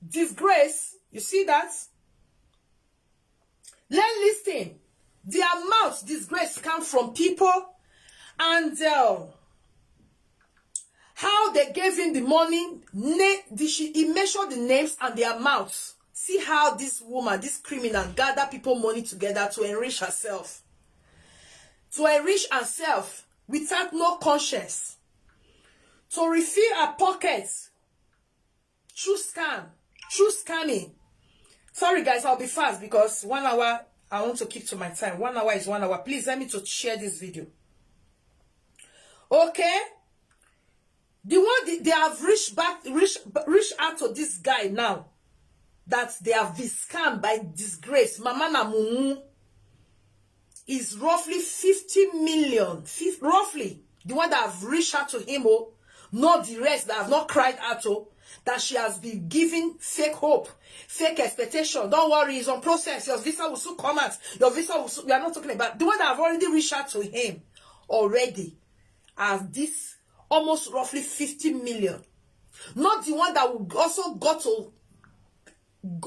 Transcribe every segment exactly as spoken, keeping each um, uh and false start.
Disgrace, you see that? Let's listen. The amount disgrace come from people and uh, how they gave him the money. Na- the, she, he measured the names and the amounts. See how this woman, this criminal, gather people money together to enrich herself. To enrich herself without no conscience. To refill her pockets. True scam. True scamming. Sorry, guys, I'll be fast because one hour, I want to keep to my time. One hour is one hour. Please let me to share this video. Okay? The one they, they have reached back, reached, reached out to this guy now that they have been scammed by disgrace. Mama na mumu is roughly fifty million, fif- roughly the one that have reached out to him, oh, not the rest that have not cried out, oh, that she has been giving fake hope, fake expectation. Don't worry, it's on process. Your visa will soon come out. Your visa will soon, we are not talking about the one that have already reached out to him already. As this almost roughly fifty million, not the one that will also go to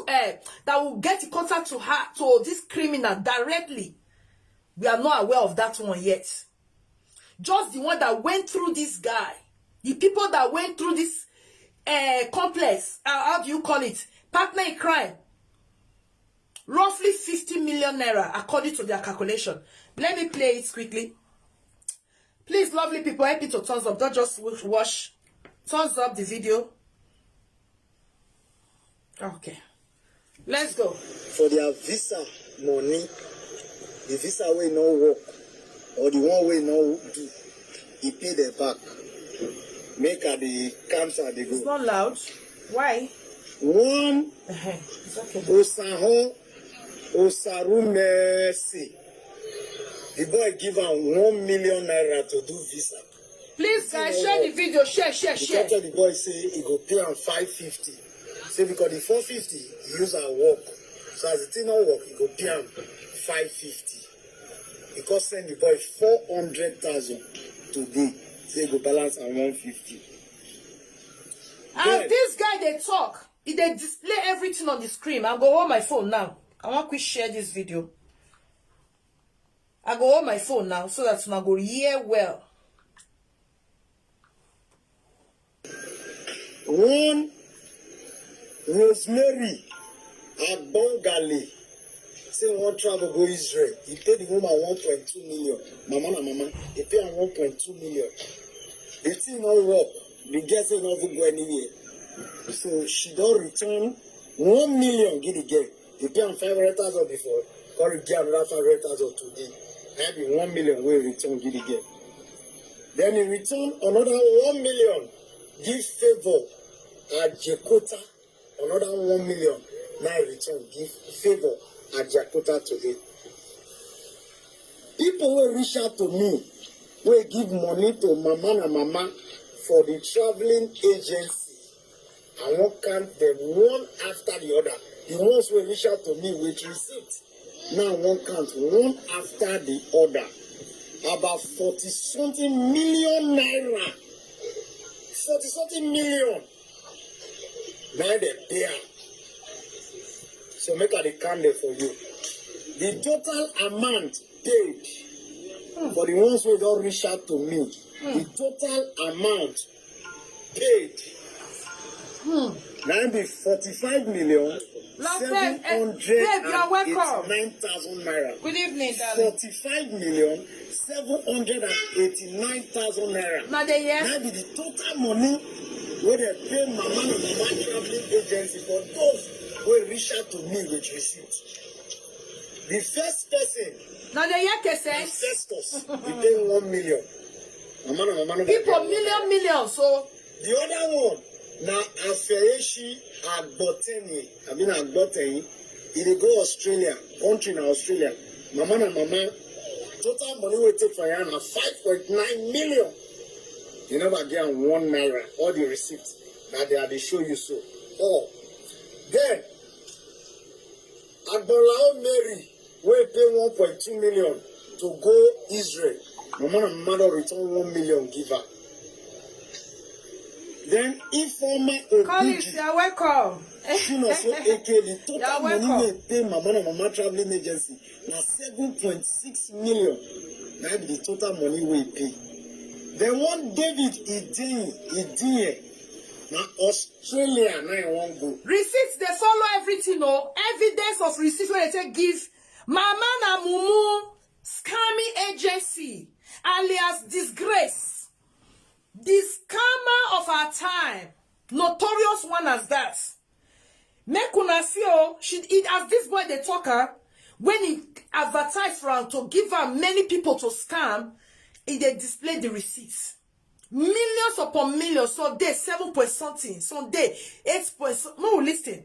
uh, that will get in contact to her, to this criminal directly. We are not aware of that one yet. Just the one that went through this guy, the people that went through this uh, complex, uh, how do you call it, partner in crime. Roughly fifty million naira, according to their calculation. Let me play it quickly. Please, lovely people, help me to thumbs up. Don't just watch. Thumbs up the video. Okay. Let's go. For their visa money, the visa wey no work, or the one wey no do, he pay them back. Make her the camps and they go. It's not loud. Why? One. Uh-huh. It's okay. Osaho Osaru Mercy. The boy give am one million naira to do visa. Please, guys, share the video. Share, share, share. He tell the boy say he go pay am five fifty. Say because the four fifty, he use am work. So as the thing no work, he go pay am five fifty. He come send the boy four hundred thousand today. Say he go balance am one fifty. As this guy dey talk, e dey display everything on the screen. I go hold my phone now. I wan quick share this video. I go hold my phone now so that una go hear well. One Rosemary Agbongale say wan travel go Israel. He pay the woman one point two million. Mama na mama. He pay am one point two million. The thing no work. The girl say no fit go anywhere. So she don return one million give the girl. He pay am five hundred thousand before. Come give another five hundred thousand today. That be one million wey return give the girl. Then he return another one million give Favour Ajekota. Another one million na he return give Favour Ajekota today. People wey reach out to me, wey give money to Mama na Mama for the traveling agency, I wan count them one after the other. The ones wey reach out to me with receipt, now I wan count one after the other. About forty something million naira. Forty something million. Na dem pay am. So make I dey count them for you. The total amount paid for the ones wey don reach out to me, the total amount paid na be forty-five million seven hundred and eighty-nine thousand naira. Good evening, darling. Forty-five million seven hundred and eighty-nine thousand naira. Na dey hear? Na be the total money wey dem pay Mama na Mama traveling agency for those wey reach out to me with receipt. The first person na dey hear kese. Na Festus. He pay one million. Mama na Mama no. People million million so. The other one na Afeyeshi Agboteni. I mean Agboteni. He dey go Australia. Country na Australia. Mama na Mama. Total money wey take for here na five point nine million. You never get am one naira. All the receipt na dey I dey show you so. All. Then Agbolao Mary wey pay one point two million to go Israel, Mama na Mama don return one million give her. Then Ifeoma Collins, Obuji, you are welcome. Chinonso Ekeli, total money wey pay Mama na Mama traveling agency na seven point six million. Na be the total money wey pay. Then one David Idin Idie na Australia na him wan go. Receipts dey follow everything o. Evidence of receipts wey dey take give Mama na Mumu scamming agency alias Disgrace. The scammer of our time, notorious one as that. Make una see o, she it as this boy dey talk am, when he advertise for am to give am many people to scam, he dey display the receipts. Millions upon millions, some dey seven point something, some dey eight point so-, no, listen.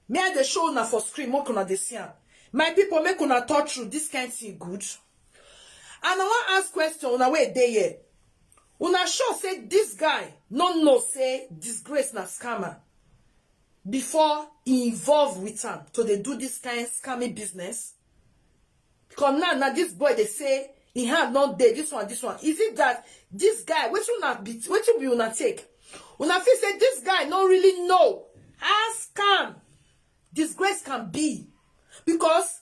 Me I dey show una for screen, make una dey see am. My people, make una talk through this kind thing good. And I wan ask question, una wey dey here. Una sure say this guy no know say Disgrace na scammer before he involve with am to dey do this kind scamming business? Because now, now this boy dey say he hand no dey, this one, this one. Is it that this guy, wetin una be, wetin be una take? Una feel say this guy no really know how scam Disgrace can be? Because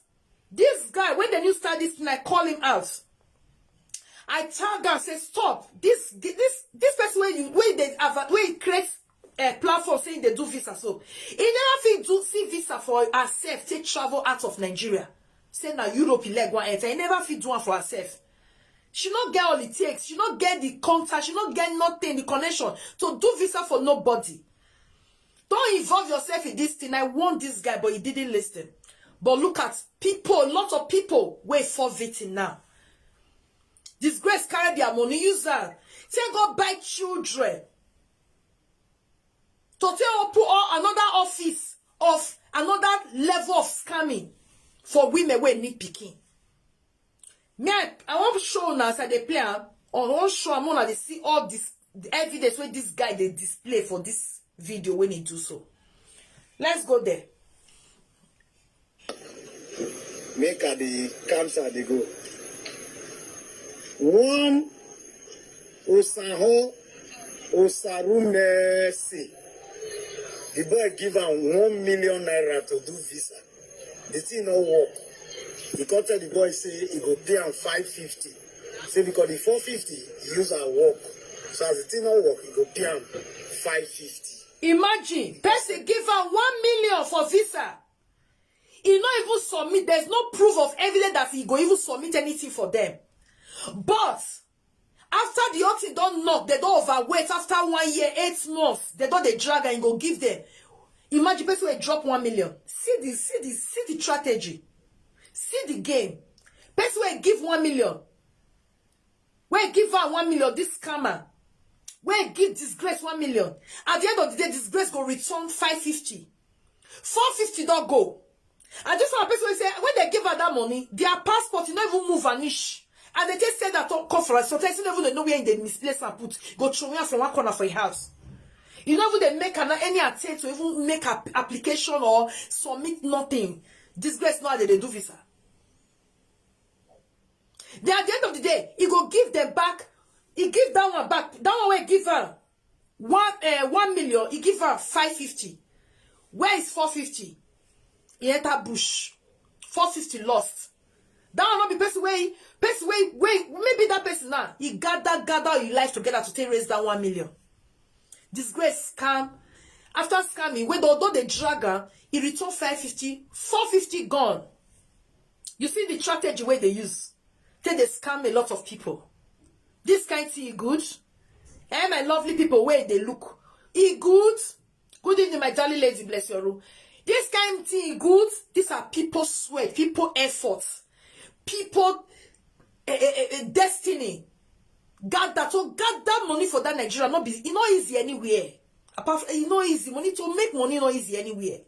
this guy, when the news start this thing, I call him out. I tell am say stop. This this this person wey you wey dey adver- wey create a platform saying they do visa, so he never fit do see visa for herself take travel out of Nigeria. Say na Europe he leg wan enter. He never fit do am for herself. She no get all it takes. She no get the contact. She no get nothing, the connection to do visa for nobody. Don't involve yourself in this thing. I warned this guy, but he didn't listen. But look at people, a lot of people wey fall victim now. Disgrace carry their money, use am take go buy children to take open all another office of another level of scamming for women wey need pikin. Me, I, I wan show una as I dey play am. I wan show am, una dey see all this, the evidence wey this guy dey display for this video when he do so. Let's go there. Make I dey come, sir, dey go. One Osaho Osaru Mercy. The boy give am one million naira to do visa. The thing no work. He come tell the boy say he go pay am five fifty. Say because the four fifty, he use am work. So as the thing no work, he go pay am five fifty. Imagine, person give am one million for visa. He no even submit. There's no proof of evidence that he go even submit anything for them. But after the whole thing don knock, they don overwait. After one year, eight months, they don dey drag and go give them. Imagine person wey drop one million. See the, see the, see the strategy. See the game. Person wey give one million, wey give her one million, this scammer, wey give Disgrace one million. At the end of the day, Disgrace go return five fifty. Four fifty don go. And this one person wey say when they give her that money, their passport, e no even move an inch. And they just say that on conference, sometimes you no even know where they misplace and put, go throw her from one corner for your house. You no even dey make an, any attempt to even make an application or submit nothing. Disgrace, no how they dey do visa. Then at the end of the day, he go give them back. He give that one back. That one wey give am one, eh, one million, he give am five fifty. Where is four fifty? He enter bush. Four fifty lost. That one no be person wey, person wey, wey, maybe that person now, he gather, gather your life together to take raise that one million. Disgrace scam. After scamming, wey although they drag am, he return five fifty, four fifty gone. You see the strategy wey they use. Take dey scam a lot of people. This kind thing e good? Eh, my lovely people, where they look. E good? Good evening, my darling lady, bless your room. This kind thing e good? These are people sweat, people effort, people, eh, eh, eh, eh, destiny. Gather, to gather money for that Nigeria, no be, e no easy anywhere. Apart from, e no easy. Money, to make money no easy anywhere.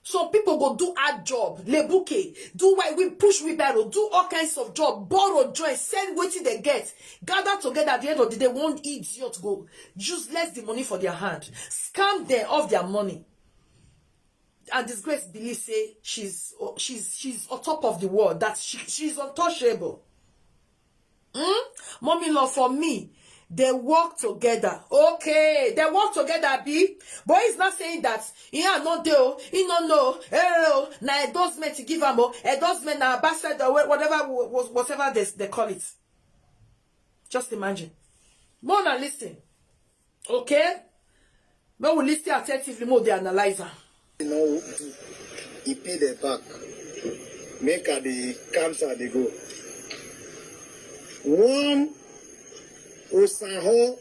Some people go do hard job, lebuke, do why we push wheelbarrow, do all kinds of job, borrow, join, send wetin they get, gather together. At the end of the day, one idiot go useless the money for their hand, scam them of their money. And Disgrace believe say she's, she's, she's on top of the world, that she, she's untouchable. Hmm? Mommy love for me. They work together. Okay, they work together, be. But he's not saying that. He are not there. He no know. Eh, oh, na endorsement he give am. Oh, endorsement na ambassador, wha- whatever, wha- whatever they, they call it. Just imagine. More than listen. Okay? Make we listen attentively, more they analyze am. You know, he pay the back. Make her the camps and they go. One Osaho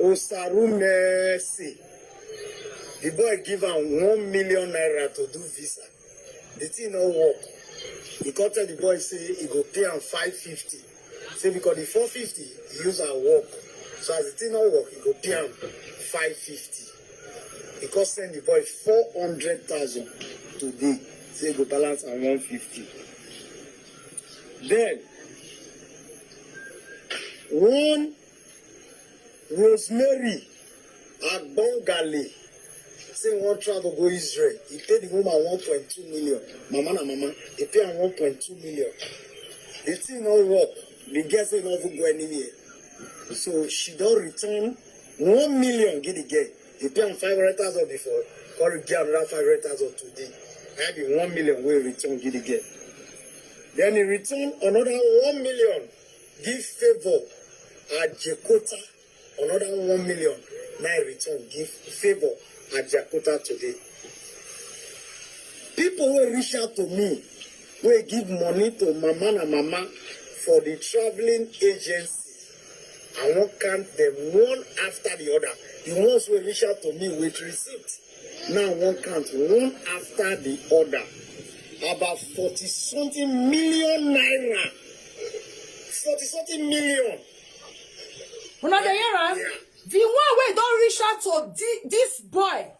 Osaru Mercy. The boy give am one million naira to do visa. The thing no work. He come tell the boy say he go pay am five fifty. Say because the four fifty he use am work. So as the thing no work, he go pay am five fifty. He come send the boy four hundred thousand today. Say he go balance am one fifty. Then one Rosemary Agbongale say he wan travel go Israel. He pay the woman one point two million. Mama na mama. He pay am one point two million. The thing no work. The girl say no even go anywhere. So she don return one million give the girl. He pay am five hundred thousand before. Come give another five hundred thousand today. That be one million wey return give the girl. Then he return another one million give Favour Ajekota. Another one million na he return give Favour Ajekota today. People wey reach out to me, wey give money to Mama na Mama for the traveling agency, I wan count them one after the other. The ones wey reach out to me with receipt, now I wan count one after the other. About forty something million naira. Forty something million. Una dey hear am? The one wey don reach out to thi- this boy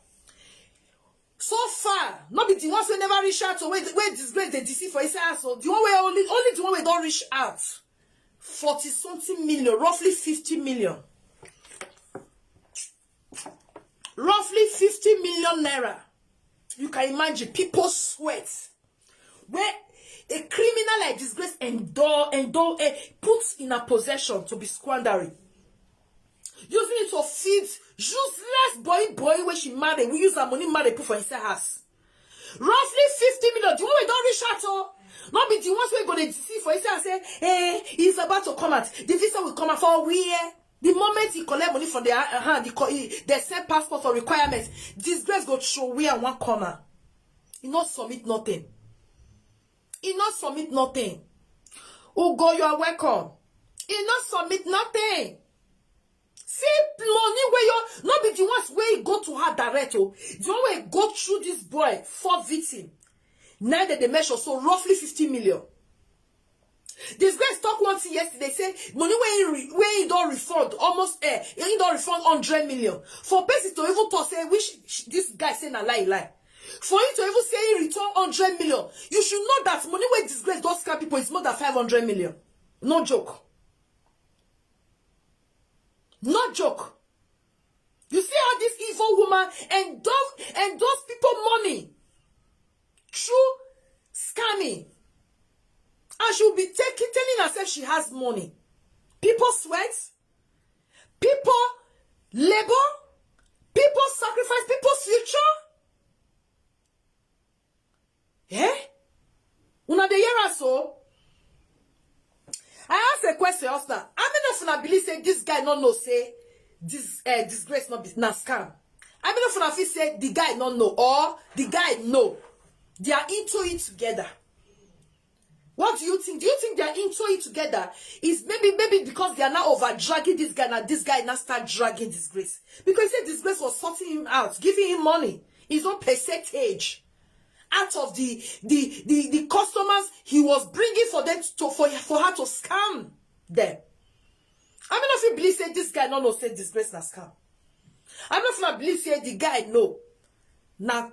so far, no be the ones wey never reach out to, wey wey disgrace dey deceive for inside house. Oh. The one wey only only the one wey don reach out, forty something million, roughly fifty million. Roughly fifty million naira. You can imagine people sweat. Where a criminal like disgrace and do and do eh, put in a possession to be squandering. Using it to feed useless boy boy where she marry. We use her money marry put for inside house. Roughly fifty million. The one wey don reach out, oh, not be the ones wey go dey deceive for inside and say, hey, he's about to come out. The visa will come out for where? The moment he collect money from their uh, hand, he, co- he, they send passport for requirements. Disgrace go throw away and one corner. He not submit nothing. He not submit nothing. Ugo, you are welcome. He not submit nothing. See money where you not be the ones where he go to her direct. Oh, the one where go through this boy for victim. Now that they measure so roughly fifty million. Disgrace talk one thing yesterday. Say money where he re, where he don't refund almost eh he don't refund hundred million for person to even talk say which sh- this guy say na lie lie. For you to even say he return hundred million, you should know that money where disgrace don scam people is more than five hundred million. No joke. No joke. You see how this evil woman endorse endorse people money through scamming, and she will be taking telling herself she has money. People sweat, people labor, people sacrifice, people future. Eh? Una dey hear us so? I ask a question, Osna. How many of una believe say this guy no know say this uh, disgrace not be na scam? How many of una feel say the guy no know or the guy know? They are into it together. What do you think? Do you think they are into it together? Is maybe maybe because they are now over dragging this guy now this guy now start dragging disgrace because he said disgrace was sorting him out, giving him money. His own percentage out of the the the, the customers he was bringing for them to for, for her to scam them. I mean, if you believe say this guy no no say disgrace na scam. I mean, if you believe say the guy no na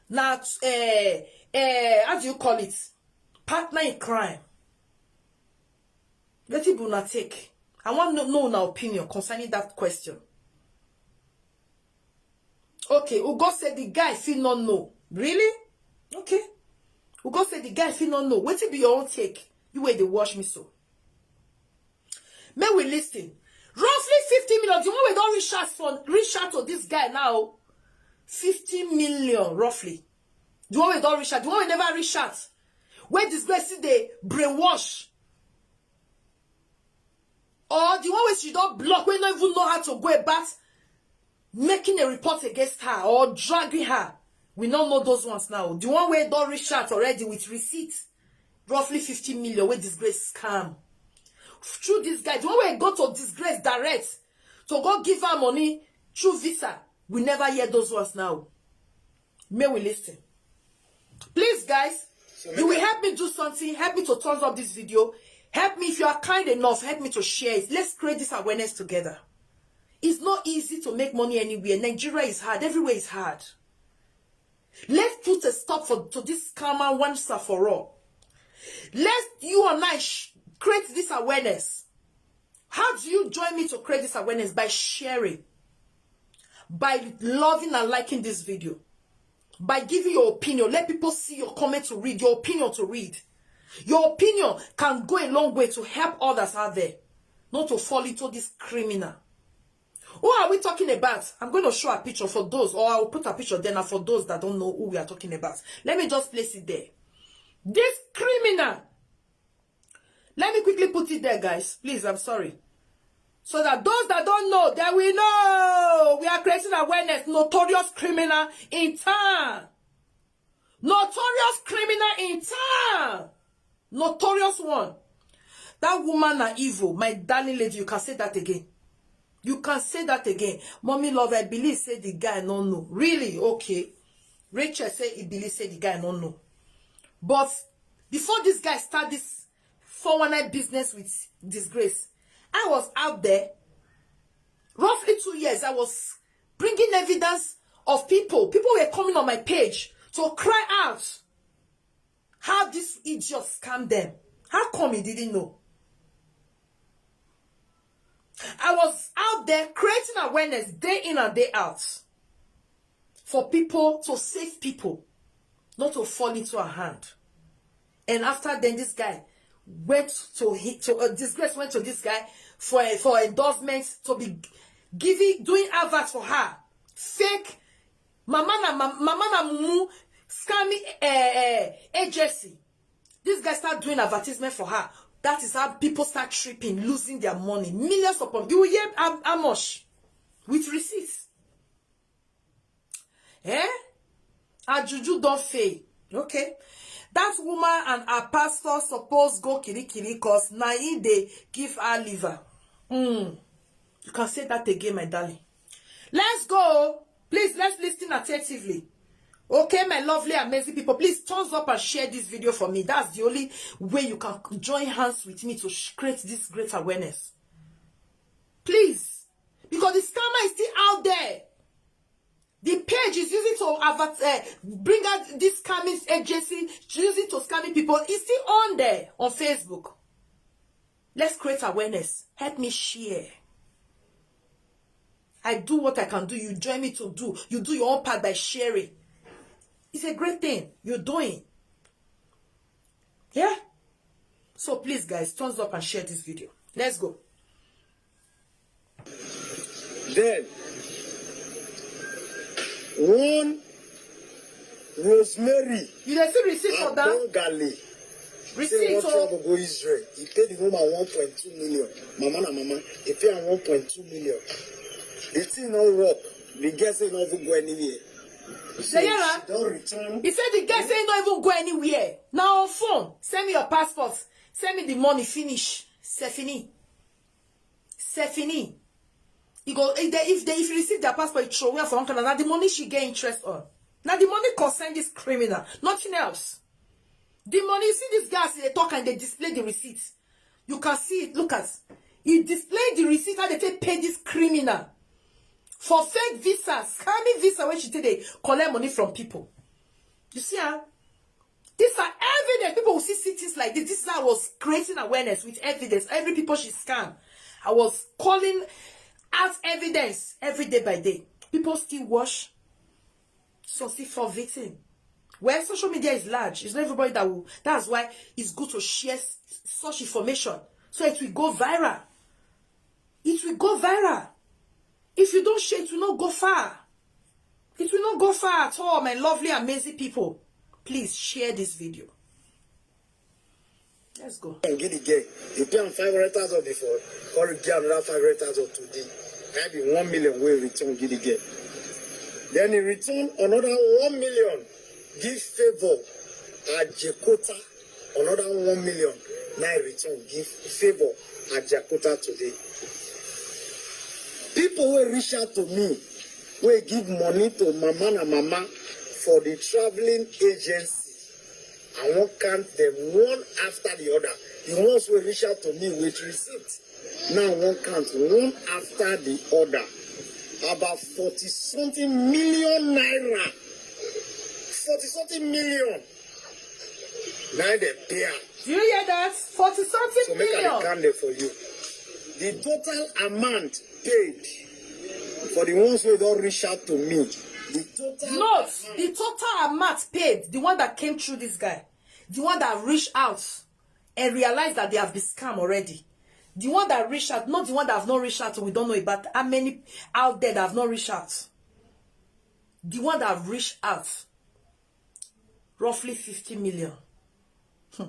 na uh, uh, how do you call it, partner in crime. Wetin be una take? I wan know, know una opinion concerning that question. Okay, Ugo said the guy fit not know. Really? Okay. Ugo said the guy fit not know. Wetin be your own take? You wey dey watch me so. May we listen. Roughly fifty million. The one wey don reach out for, reach out to this guy now, fifty million roughly. The one wey don reach out, the one wey never reach out, wey disgrace still dey brainwash, or the one wey she don block, wey no even know how to go about making a report against her or dragging her. We no know those ones now. The one wey don reach out already with receipt, roughly fifty million, wey disgrace scam through this guy. The one wey go to disgrace direct to go give her money through visa, we never hear those ones now. May we listen. Please, guys, you will help me do something. Help me to thumbs up this video. Help me, if you are kind enough, help me to share it. Let's create this awareness together. It's not easy to make money anywhere. Nigeria is hard. Everywhere is hard. Let's put a stop for, to this scammer once and for all. Let's, you and I, sh- create this awareness. How do you join me to create this awareness? By sharing, by loving and liking this video, by giving your opinion. Let people see your comment to read, your opinion to read. Your opinion can go a long way to help others out there not to fall into this criminal. Who are we talking about? I'm going to show a picture for those, or I will put a picture there now for those that don't know who we are talking about. Let me just place it there. This criminal. Let me quickly put it there, guys. Please, I'm sorry. So that those that don't know, they will know. We are creating awareness. Notorious criminal in town. Notorious criminal in town. Notorious one. That woman na evil. My darling lady, you can say that again. You can say that again. Mommy love, I believe say the guy no know. Really? Okay. Rachel say he believe say the guy no know. But before this guy start this four one nine business with disgrace, I was out there. Roughly two years, I was bringing evidence of people. People were coming on my page to cry out how this idiot scammed them. How come he didn't know? I was out there creating awareness day in and day out for people, to save people, not to fall into her hand. And after then, this guy went to he to uh, disgrace went to this guy for a, for endorsements to be giving, doing adverts for her. Fake mama na mam- mama na mumu, scamming uh, uh, agency. This guy start doing advertisement for her. That is how people start tripping, losing their money, millions upon. You will hear how, how much with receipts. Eh? Ajuju don't fail. Okay. That woman and her pastor suppose go kirikiri, cause na him dey give her liver. Hmm. You can say that again, my darling. Let's go. Please, let's listen attentively. Okay, my lovely, amazing people, please thumbs up and share this video for me. That's the only way you can join hands with me to sh- create this great awareness. Please. Because the scammer is still out there. The page is using to advert, uh, bring out this scamming agency, use it to scamming people. It's still on there on Facebook. Let's create awareness. Help me share. I do what I can do. You join me to do. You do your own part by sharing. It's a great thing you're doing. Yeah? So please, guys, thumbs up and share this video. Let's go. Then, one Rosemary You dey see receipt for that? Abongale say Receipt one o. Travel go Israel. He paid the woman one point two million. Mama na mama. He pay am one point two million. The thing no work. The girl say no even go anywhere. So Dey hear am? She don return. He said the guy say he no even go anywhere. Now on phone, send me your passport. Send me the money. Finish. C'est fini. C'est fini. He go if they if they if you receive their passport, you throw away for one corner. Now the money she get interest on. Now the money concern this criminal, nothing else. The money, you see these guys, they talk and they display the receipts. You can see it. Look at, he displayed the receipt how they take pay this criminal for fake visa, scamming visa when she take they collect money from people. You see, huh? These are evidence. People will see, see things like this. This is how I was creating awareness with evidence. Every people she scam, I was calling out evidence every day by day. People still watch. So see for victim. Well, social media is large. It's not everybody that will. That's why it's good to share s- such information so it will go viral. It will go viral. If you don't share, it will not go far. It will not go far at all, my lovely, amazing people. Please share this video. Let's go. And get the girl. He pay am five hundred thousand before. Come get another five hundred thousand today. I be one million wey return give the girl. Then he return another one million. Give Favour Ajekota another one million. Now he return give Favour Ajekota today. People wey reach out to me, wey give money to Mama na Mama for the traveling agency. I wan count them one after the other. The ones wey reach out to me with receipt, now I wan count one after the other. About forty something million naira. Forty something million. Now they pay am. Do you hear that? Forty something So make I million. dey count them for you. The total amount paid for the ones wey don reach out to me. The total Not amount. The total amount paid, the one that came through this guy, the one that reached out and realized that they have been scammed already. The one that reached out, not the one that have not reached out, we don't know about how many out there that have not reached out. The one that have reached out, roughly fifty million. Hmm.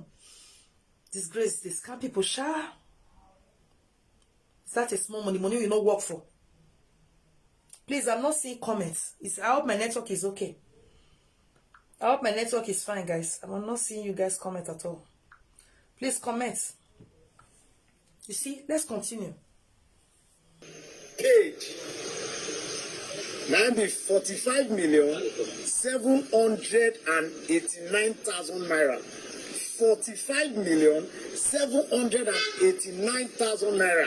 Disgrace, they scam people, sha. Is that a small money? Money you no work for. Please, I'm not seeing comments. It's, I hope my network is okay. I hope my network is fine, guys. I'm not seeing you guys comment at all. Please comment. You see, let's continue. Paid. Now be forty-five million seven hundred and eighty-nine thousand naira. Forty-five million seven hundred and eighty-nine thousand naira.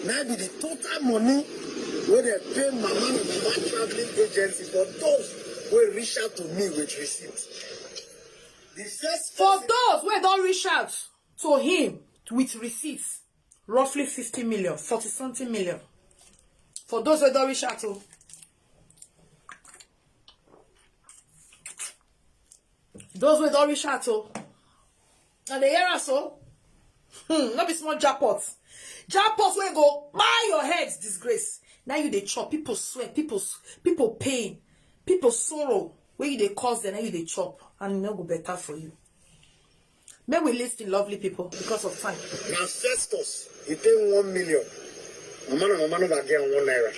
Now be the total money wey they pay Mama na Mama traveling agency for those wey reach out to me with receipt. The first For those wey don reach out to him with receipts, roughly fifty million, forty something million. For those wey don reach out to, those wey don reach out to, and they hear us so, hmm, no be small jackpot. Jackpot wey go buy your head, disgrace. Now you dey chop, people swear, people s- people pain, people sorrow. Where you dey cause them, now you dey chop, and e no go better for you. May we list the lovely people because of time. Na Festus, he pay one million. Mama na Mama no get one naira.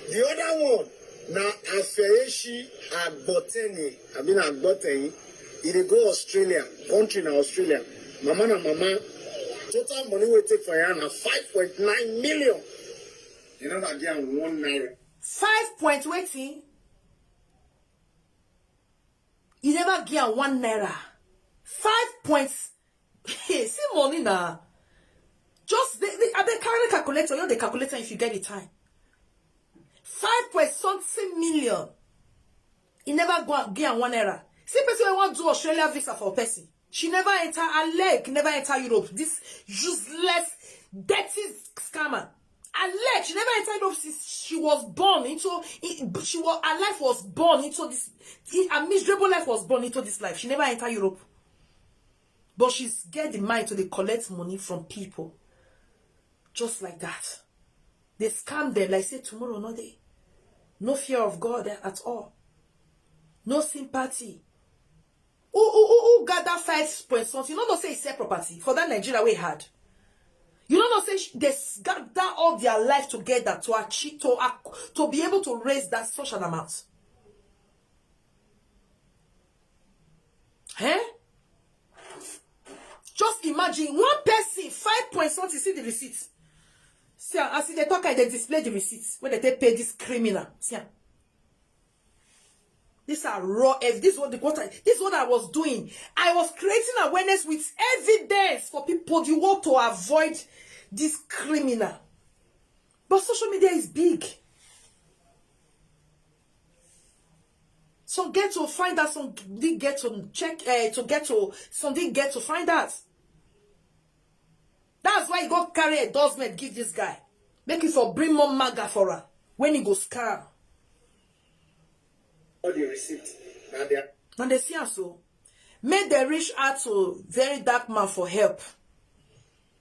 The other one na Afeyeshi Agboteni. I mean Agboteni. He dey go Australia. Country na Australia. Mama na Mama. Total money wey take for here na five point nine million. He no get one naira. Five point wetin? You never give am one naira. Five points. Hey, see money now. Just they, they, I beg carry calculator. You the calculator if you get the time. Five point something million. You never go give am one naira. See person wey wan do Australia visa for person. She never enter her leg, never enter Europe. This useless, dirty scammer. Her leg, she never enter Europe since she was born into. She was her life was born into this. Her miserable life was born into this life. She never enter Europe, but she's get the mind to dey collect money from people, just like that. They scam them like say tomorrow no day. No fear of God at all. No sympathy. Who who who, who gather five point something? You no know say e sell property for that Nigeria wey hard. You no know say sh- they s- gather all their life together to achieve to ac- to be able to raise that such an amount. Eh? Just imagine one person five point something. See the receipt. See am, as e dey talk, I dey display the receipt wey they take pay this criminal. See am. These are raw ev- this is what the what I, this is what I was doing. I was creating awareness with evidence for people the world to avoid this criminal. But social media is big. Some get to find out, some didn't get to check uh, to get to some didn't get to find out. That's why you go carry endorsement give this guy. Make it for bring more maga for her when he go scam. All the receipt. Now they are Now they see am so. Make they reach out to very dark man for help.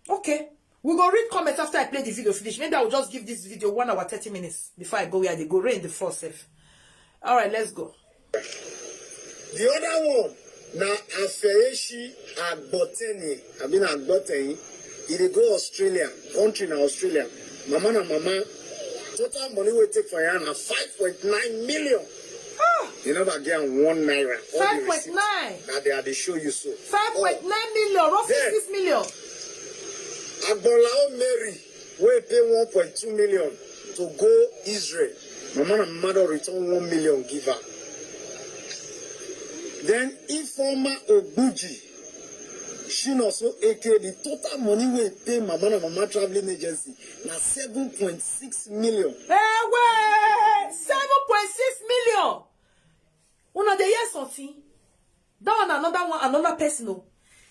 Okay. We go read comments after I play the video finish. Maybe I will just give this video one hour, thirty minutes before I go where they go. Rain the floor safe. All right, let's go. The other one na Afeyeshi Agboteni. I mean Agboteni. He dey go Australia. Country na Australia. Mama na mama. Total money wey take for your hand na five point nine million. You never get am one naira. All the receipt 5.9. na dey I dey show you so. 5.9 million, roughly Yeah. 6 million. Agbolao Mary wey pay one point two million to go Israel. Mama na mama don return one million give her. Then Ifeoma Ogbuji, Shinoso A K, the total money wey pay Mama na Mama traveling agency na seven point six million. Hey, wait! 7.6 million. Una dey hear something? That one another one, another person. Oh.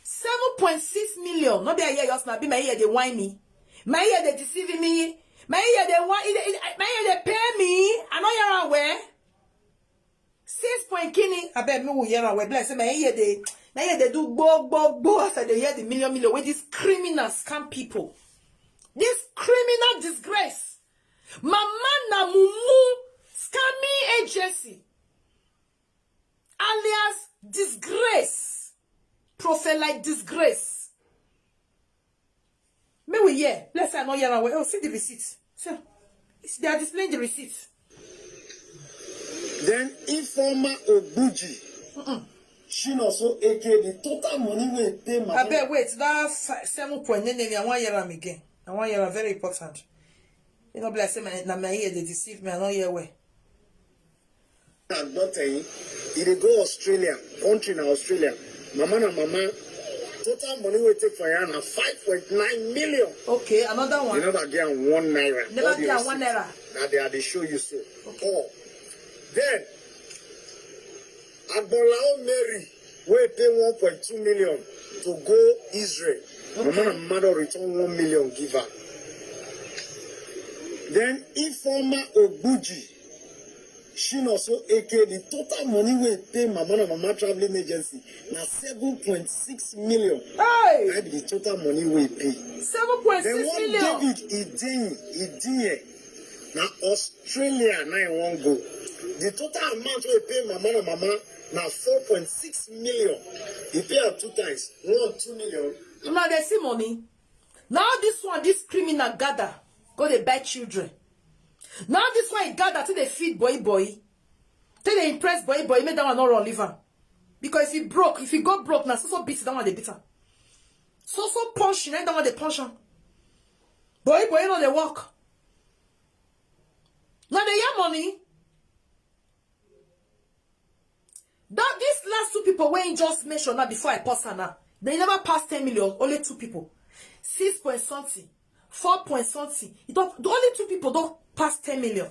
7.6 million. No be I hear yours now. Be my ear they whine me. My ear they deceive me. My ear they want. My ear they pay me. I know you're aware. Six point kini. I bet me will hear aware. Bless my ear they. My ear they do go go go after they hear the million million with these criminal scam people. This criminal disgrace. Mama na mumu scamming agency. Alias disgrace. Prophet like disgrace. Me we hear. Let's say I know hear away. Oh, see the receipt. So, it's, they are displaying the receipt. Then Ifeoma Ogbuji, Shinoso A K, the total money wey pay Mama. I bet wait, that seven point nine, I want hear am again. I want hear am very important. You know, bless me, na my ear they deceive me. I don't hear where. Agboteni, he dey go Australia. Country na Australia. Mama na mama. Total money wey take for your hand na five point nine million. Okay, another You one. Never get am one naira. Never All the get am one receipt naira. Na dey I dey show you so. Oh. Then Agbolao Mary wey pay one point two million to go Israel. Mama na mama don return one million give her. Then Ifeoma Ogbuji, Shinoso A K, the total money wey pay Mama na Mama traveling agency na seven point six million. Hey! That be the total money wey pay. Seven point Then six one million. David Idinyi, Idinye, na Australia na him wan go. The total amount wey pay Mama na Mama na four point six million. He pay am two times, one two million. Una dey see money. Now this one, this criminal gather, go dey buy children. Now this one he gather till they feed boy boy, till they impress boy boy, make that one not run live am. Because if he broke, if he go broke, now so so beat that one they beat am. So so punch, na that one they punch am. Boy boy, you know they work. Now they hear money. That these last two people wey he just mention now before I pass her now, they never pass ten million. Only two people, six point something, four point something. It don't, the only two people don't pass ten million.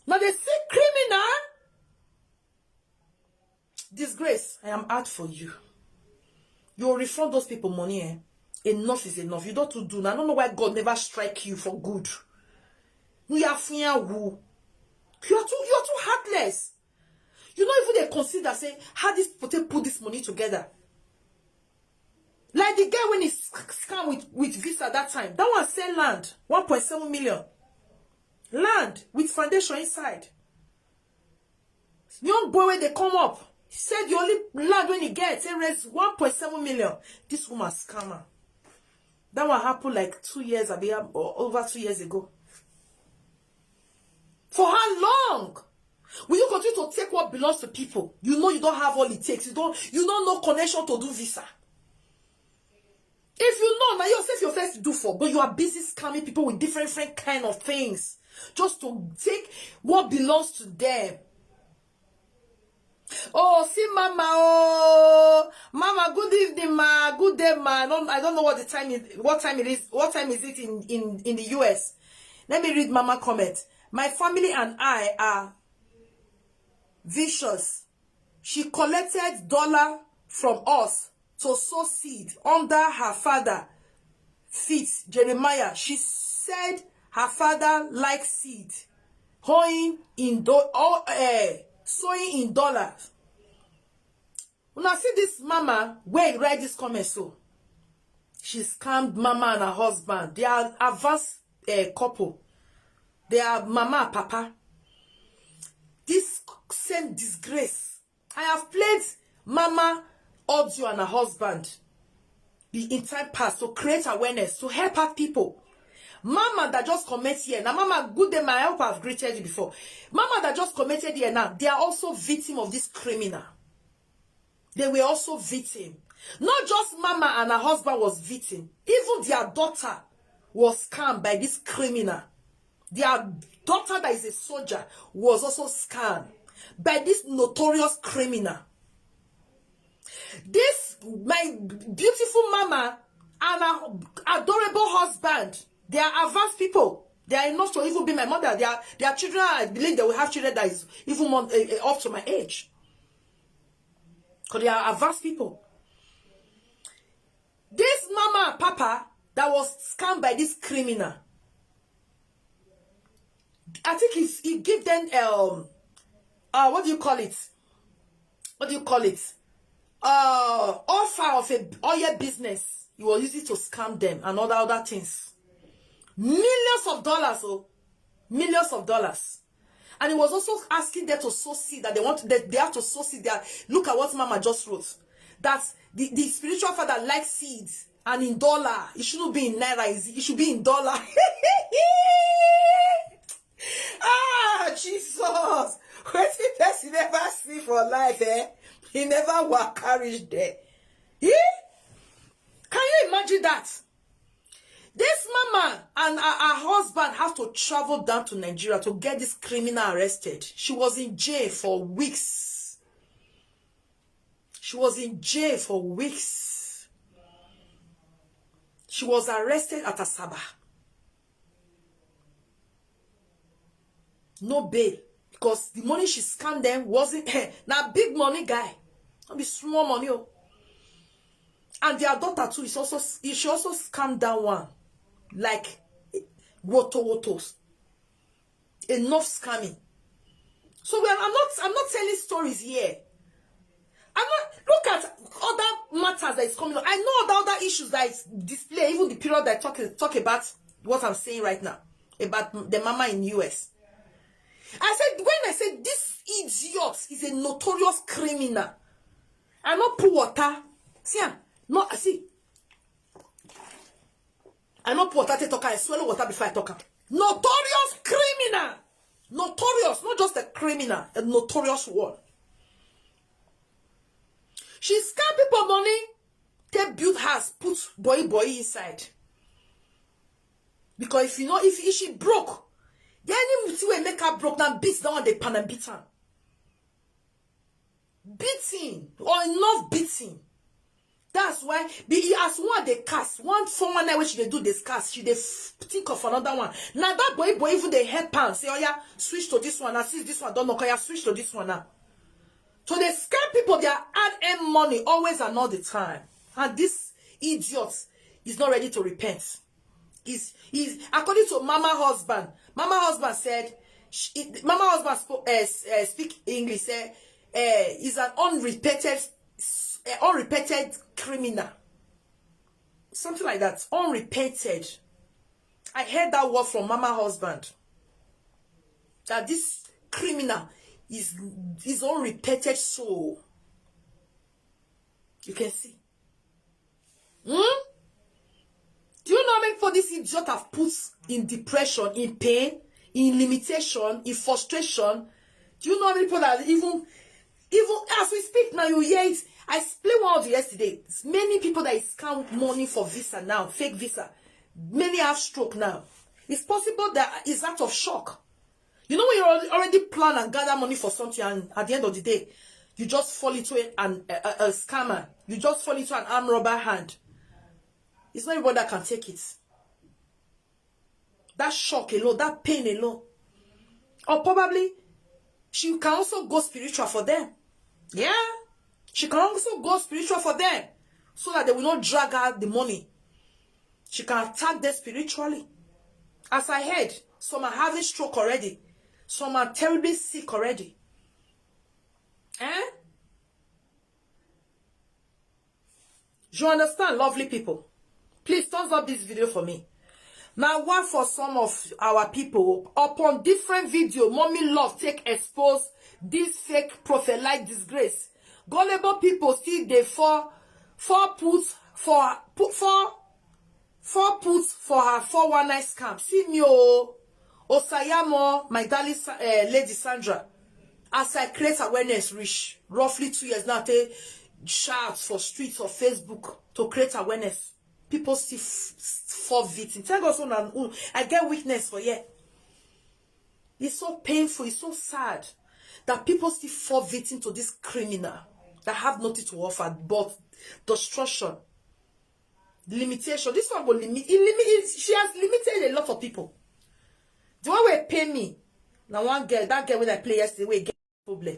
Now they see criminal disgrace. I am out for you. You will refund those people money, eh? Enough is enough. You don't to do now. I don't know why God never strike you for good. You are fear who? You are too, you are too heartless. You know, even they consider say how this people take put this money together. Like the guy when he sc- scam with, with visa that time, that one sell land, one point seven million. Land with foundation inside. Young boy when they come up, he said the only land when he get, he raise one point seven million. This woman scammer. That one happened like two years, abi, or over two years ago. For how long will you continue to take what belongs to people? You know you don't have all it takes. You don't, you don't know connection to do visa. If you know, now yourself your first do for, but you are busy scamming people with different, different kind of things just to take what belongs to them. Oh, see, Mama. Oh, Mama. Good evening, ma. Good day, ma. I don't, I don't know what the time is. What time it is? What time is it in in in the U S? Let me read Mama comment. My family and I are vicious. She collected dollar from us to sow seed under her father feet, Jeremiah. She said her father likes seed, hoeing in do- oh, eh, sowing in dollars. Una see this mama where he write this comment so. She scammed mama and her husband. They are advanced uh, couple. They are mama and papa. This same disgrace. I have played mama audio and her husband the in time past to create awareness, to help out people. Mama that just comment here. Now, mama, good day, my help, I've greeted you before. Mama that just commented here now, they are also victim of this criminal. They were also victim. Not just mama and her husband was victim. Even their daughter was scammed by this criminal. Their daughter that is a soldier was also scammed by this notorious criminal. This, my beautiful mama and her adorable husband, they are advanced people. They are enough to even be my mother. Their, their children, I believe they will have children that is even more, uh, uh, up to my age. Because they are advanced people. This mama and papa that was scammed by this criminal, I think he, he gave them, um, uh, what do you call it? What do you call it? Uh, offer of a oil business. He was using to scam them and all the other things. Millions of dollars, oh, millions of dollars. And he was also asking them to sow seed, that they want, they, they have to sow seed. They are, look at what Mama just wrote. That the, the spiritual father likes seeds, and in dollar. It shouldn't be in naira. It should be in dollar. Ah, Jesus. Wetin person never see for life, eh? He never waka reach there. Eh? Can you imagine that? This mama and her, her husband have to travel down to Nigeria to get this criminal arrested. She was in jail for weeks. She was in jail for weeks. She was arrested at Asaba. No bail. Because the money she scammed them wasn't na big money, guy. Not be small money, oh. And their daughter too is also, she also scammed that one. Like, woto wotos. Enough scamming. So, well, I'm not, I'm not telling stories here. I'm not, look at other matters that is coming up. I know other, other issues that is display, even the period that I talk, talk about what I'm saying right now, about the mama in U S. I said, when I said this idiot is a notorious criminal, I no pour water. See am, no, see. I no pour water take talk am. I swallow water before I talk am. Notorious criminal. Notorious, not just a criminal, a notorious one. She scam people money, take build house, put boy boy inside. Because if you know, if, if she broke, then anything wey make her broke, now beat that one, they pan and beat am. Beating or enough beating. That's why be as one dey cast, one former night wey she dey do this cast, she dey f- think of another one. Now that boy boy even dey help am say, oh yeah, switch to this one. Now since this one don't knock, oh yeah, switch to this one now. So they scam people their hard-earned money always and all the time. And this idiot is not ready to repent. Is is according to mama husband. Mama husband said, she, mama husband spoke, uh, uh, speak English. Said, uh, is an unrepented, uh, unrepented criminal. Something like that. Unrepented. I heard that word from mama husband. That this criminal is is unrepented soul. You can see. Hmm? Do you know how many people this idiot have put in depression, in pain, in limitation, in frustration? Do you know how many people that even, even as we speak now, you hear it? I explained one of you yesterday. Many people that is count money for visa now, fake visa. Many have stroke now. It's possible that is out of shock. You know when you already plan and gather money for something, and at the end of the day, you just fall into an, a, a, a scammer. You just fall into an arm robber hand. It's not everybody that can take it. That shock alone, that pain alone. Or probably, she can also go spiritual for them. Yeah. She can also go spiritual for them so that they will not drag out the money. She can attack them spiritually. As I heard, some are having stroke already. Some are terribly sick already. Eh? You understand, lovely people? Please thumbs up this video for me. Now, one for some of our people, upon different video, Mommy Love take expose this fake prophet like disgrace. Gullible people still dey fall, fall put for, put for, fall put for her four one nine scam. See me, oh, Osayamo, my darling Sa- eh, Lady Sandra. As I create awareness reach roughly two years now, they shout for streets of Facebook to create awareness. People still f- f- fall victim. Thank God, so now, mm, I get weakness for here. It's so painful, it's so sad that people still fall victim to this criminal that have nothing to offer but destruction, limitation. This one go limit. It limit it, she has limited a lot of people. The one wey pay me, now one girl, that girl when I play yesterday, wey get problem.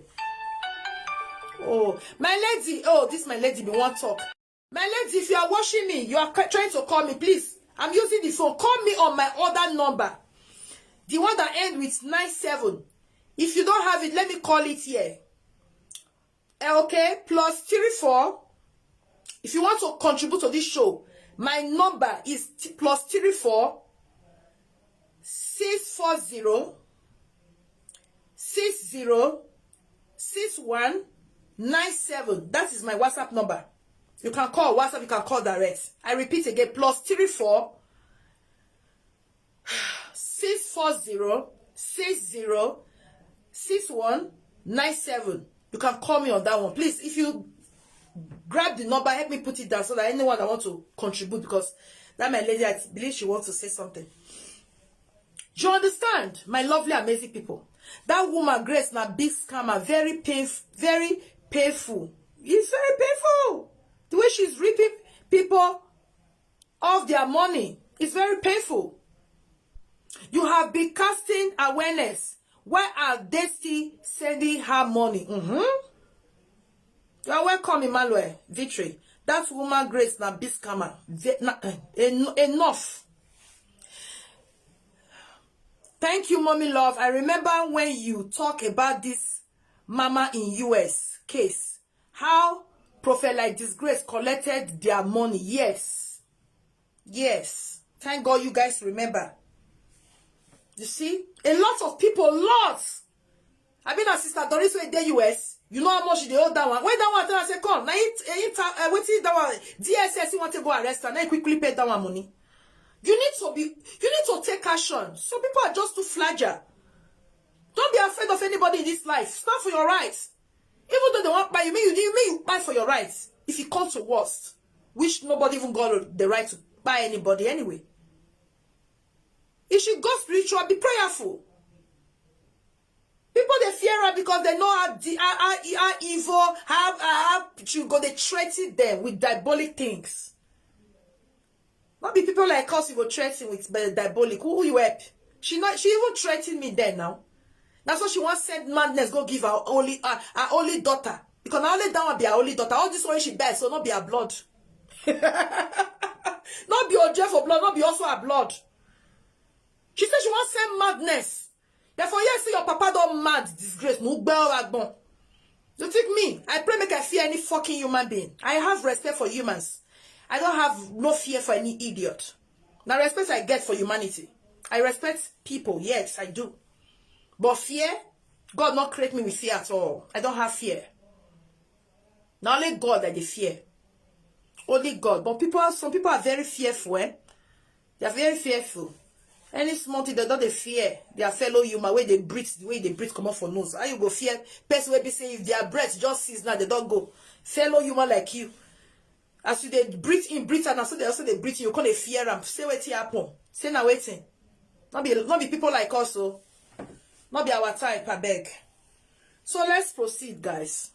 Oh, my lady, oh, this my lady be one talk. My lady, if you are watching me, you are ca- trying to call me, please. I'm using the phone. Call me on my other number. The one that ends with nine seven. If you don't have it, let me call it here. Eh, okay, plus three four. If you want to contribute to this show, my number is t- plus three four six four zero six zero six one nine seven. That is my WhatsApp number. You can call WhatsApp, you can call direct. I repeat again, plus three four six four zero six zero six one nine seven. You can call me on that one. Please, if you grab the number, help me put it down so that anyone that want to contribute, because that my lady, I believe she wants to say something. You understand, my lovely, amazing people? That woman, Grace, na big scammer, very painful, very painful. It's very painful. The way she's ripping people of their money is very painful. You have been casting awareness. Why are they still sending her money? Mm-hmm. You are welcome, Emmanuel Victory. That woman, Grace, na big scammer. Ve- na- eh, en- enough. Thank you, Mommy Love. I remember when you talk about this mama in U S case, how Prophet like disgrace collected their money. Yes. Yes. Thank God you guys remember. You see, a lot of people lost. I mean, our sister Doris wey dey U S, you know how much they owe that one. When that one tell her say come, now it, it uh, wetin that one D S S you want to go arrest her, now you quickly pay that one money. You need to be, you need to take action. Some people are just too fragile. Don't be afraid of anybody in this life. Stand for your rights. Even though they want buy you, may you, may you buy for your rights. If it comes to worst, which nobody even got the right to buy anybody anyway. You should go spiritual, be prayerful. People they fear her because they know how, the, how, how, how evil, how, how, how she go they threaten them with diabolic things. Not be people like us you go threaten with the diabolic. Who you help? She not. She even threatened me then now. That's why she wants send madness go give her only her, her only daughter, because not only that one be her only daughter. All this one she bears, so not be her blood. Not be Oje for blood, not be also her blood. She said she wants send madness. Therefore, yes, see your papa don't mad disgrace. No gbẹ ọ̀rọ̀ àgbọn. You think me? I pray make I fear any fucking human being. I have respect for humans. I don't have no fear for any idiot. Now respect I get for humanity. I respect people, yes, I do. But fear, God not create me with fear at all. I don't have fear. Not only God that they fear. Only God. But people, some people are very fearful, eh? They are very fearful. Any small thing, they don't they fear their fellow human, way they breathe, the way they breathe come up for nose. How you go fear person will be say if their breath just cease now, they don't go. Fellow human like you. As you they breathe in, breathe out, and so they also they breathe in, you can't fear them. Say what happen. Say now waiting. Not be not be people like us, so not be our type, I beg. So let's proceed, guys.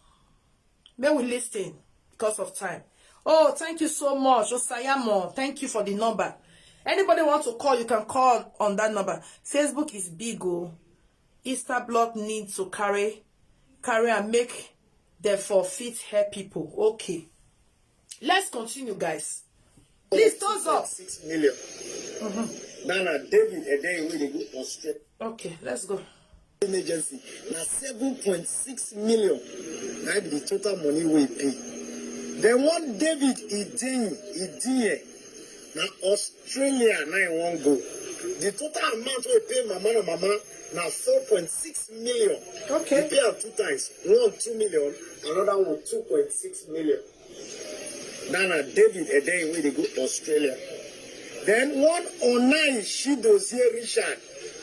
May we listen because of time. Oh, thank you so much, Osayamo. Thank you for the number. Anybody want to call, you can call on that number. Facebook is big, oh. Insta block need to carry, carry and make them for fit help people. Okay. Let's continue, guys. Please, thumbs up. Six million. Now, now, David, and then we dey go Australia. Okay, let's go. Agency, na seven point six million. Na be the total money we pay. Then one David Idin, Idin, Na Australia na im wan go. The total amount wey pay mama na mama na four point six million. Okay. He pay am two times. One two million, another one two point six million. That na David Edei wey dey go Australia. Then one Onai Shidozie Richard.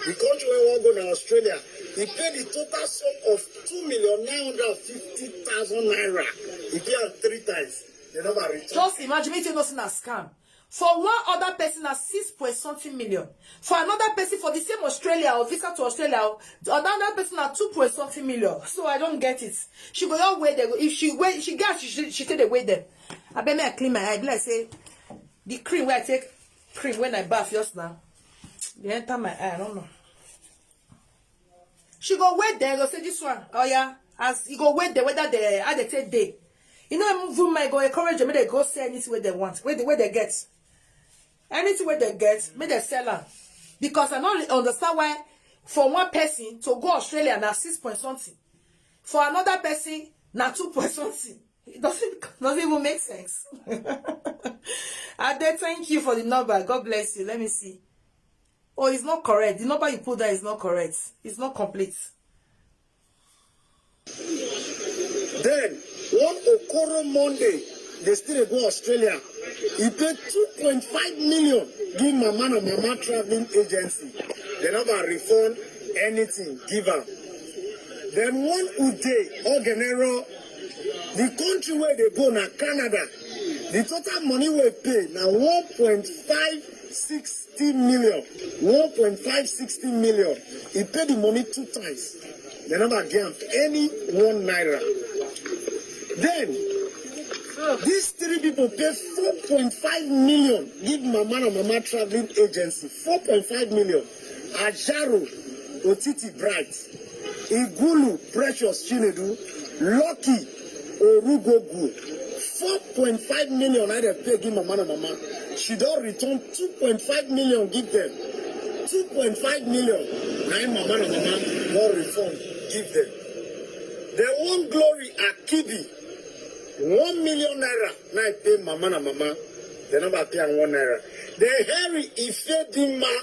The country wey wan go na Australia. He pay the total sum of two million nine hundred and fifty thousand naira. He pay am three times. They never return. Just imagine me tell you say na scam. For one other person na six point something million. For another person for the same Australia or visa to Australia, or another person na two point something million. So I don't get it. She go just wait there. If she wait, she get she she, she take the wait there. I bet me I clean my eye. Be like say the cream where I take cream when I bath just now. They enter my eye. I don't know. She go wait there, go say this one. Oh yeah, as you go wait there, whether they how they take day. You know, even my go encourage them, they go say anything where they want, where they, where they get. Anything where they get, make they sell am. Because I don't understand why for one person to go Australia na six point something. For another person, na two point something. It doesn't doesn't even make sense. Ade, thank you for the number. God bless you. Let me see. Oh, it's not correct. The number you put there is not correct. It's not complete. Then one Okoro Monday, they still dey go Australia. He pay two point five million give mama na mama traveling agency. They never refund anything give am. Then one Ude Ogenero, the country where they go na Canada. The total money we pay na one point five sixty million. One point five sixty million. He pay the money two times. They never give am any one naira. Then these three people pay four point five million give mama na mama traveling agency. Four point five million. Ajaro Otiti Bright, Igulu Precious Chinedu, Lucky Orugogu. Four point five million I dey pay give mama na mama. She don return two point five million give them. Two point five million na im mama na mama don refund give them. Then one Glory Akidi, one million naira na I pay mama na mama. They never pay am one naira. Then Harry Ifedima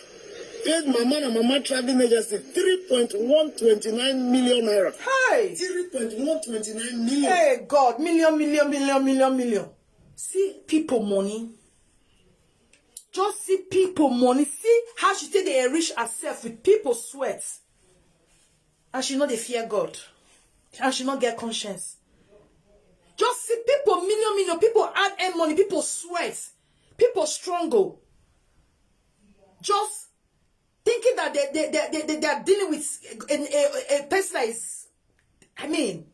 paid mama na mama traveling agency three point one twenty nine million naira. Hey! Three point one twenty nine million. Hey God, million, million, million, million, million. See people money. Just see people money. See how she take dey enrich herself with people sweat. And she no dey fear God. And she no get conscience. Just see people million, million, people hard earn money, people sweat, people struggle. Just thinking that they they they, they, they are dealing with a, a, a person that is, I mean,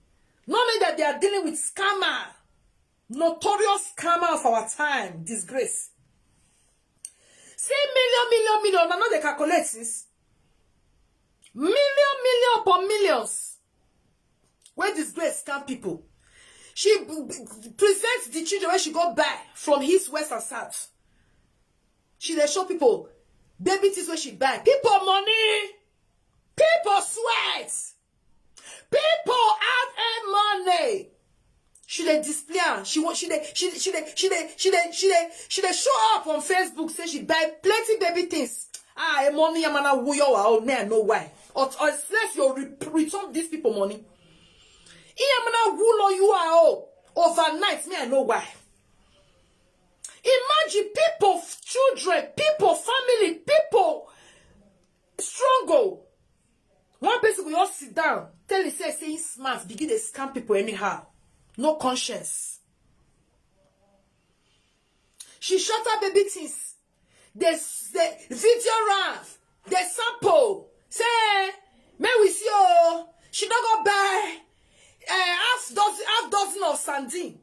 not only that they are dealing with scammer, notorious scammer of our time, disgrace. See million, million, million. I know they calculate this. Million, million upon millions. Where disgrace scam people. She b- b- presents the children where she go buy from his west and south. She dey show people baby things where she buy. People money. People sweat. People have a money. She dey display am. She want she dey she she dey she dey she dey she dey she dey she dey show up on Facebook say she buy plenty baby things. Ah, e money yamana wuyo wa o, me I know why. Or, or unless you re- return these people money. Yamana wulo you are o overnight, me I know why. Imagine people, children, people, family, people struggle. One person go just sit down, tell himself say he smart, begin dey scam people anyhow. No conscience. She shot her baby things. They they video raf. They sample. Say, eh, may we see oh. She don't go buy uh, half dozen half dozen of sardine.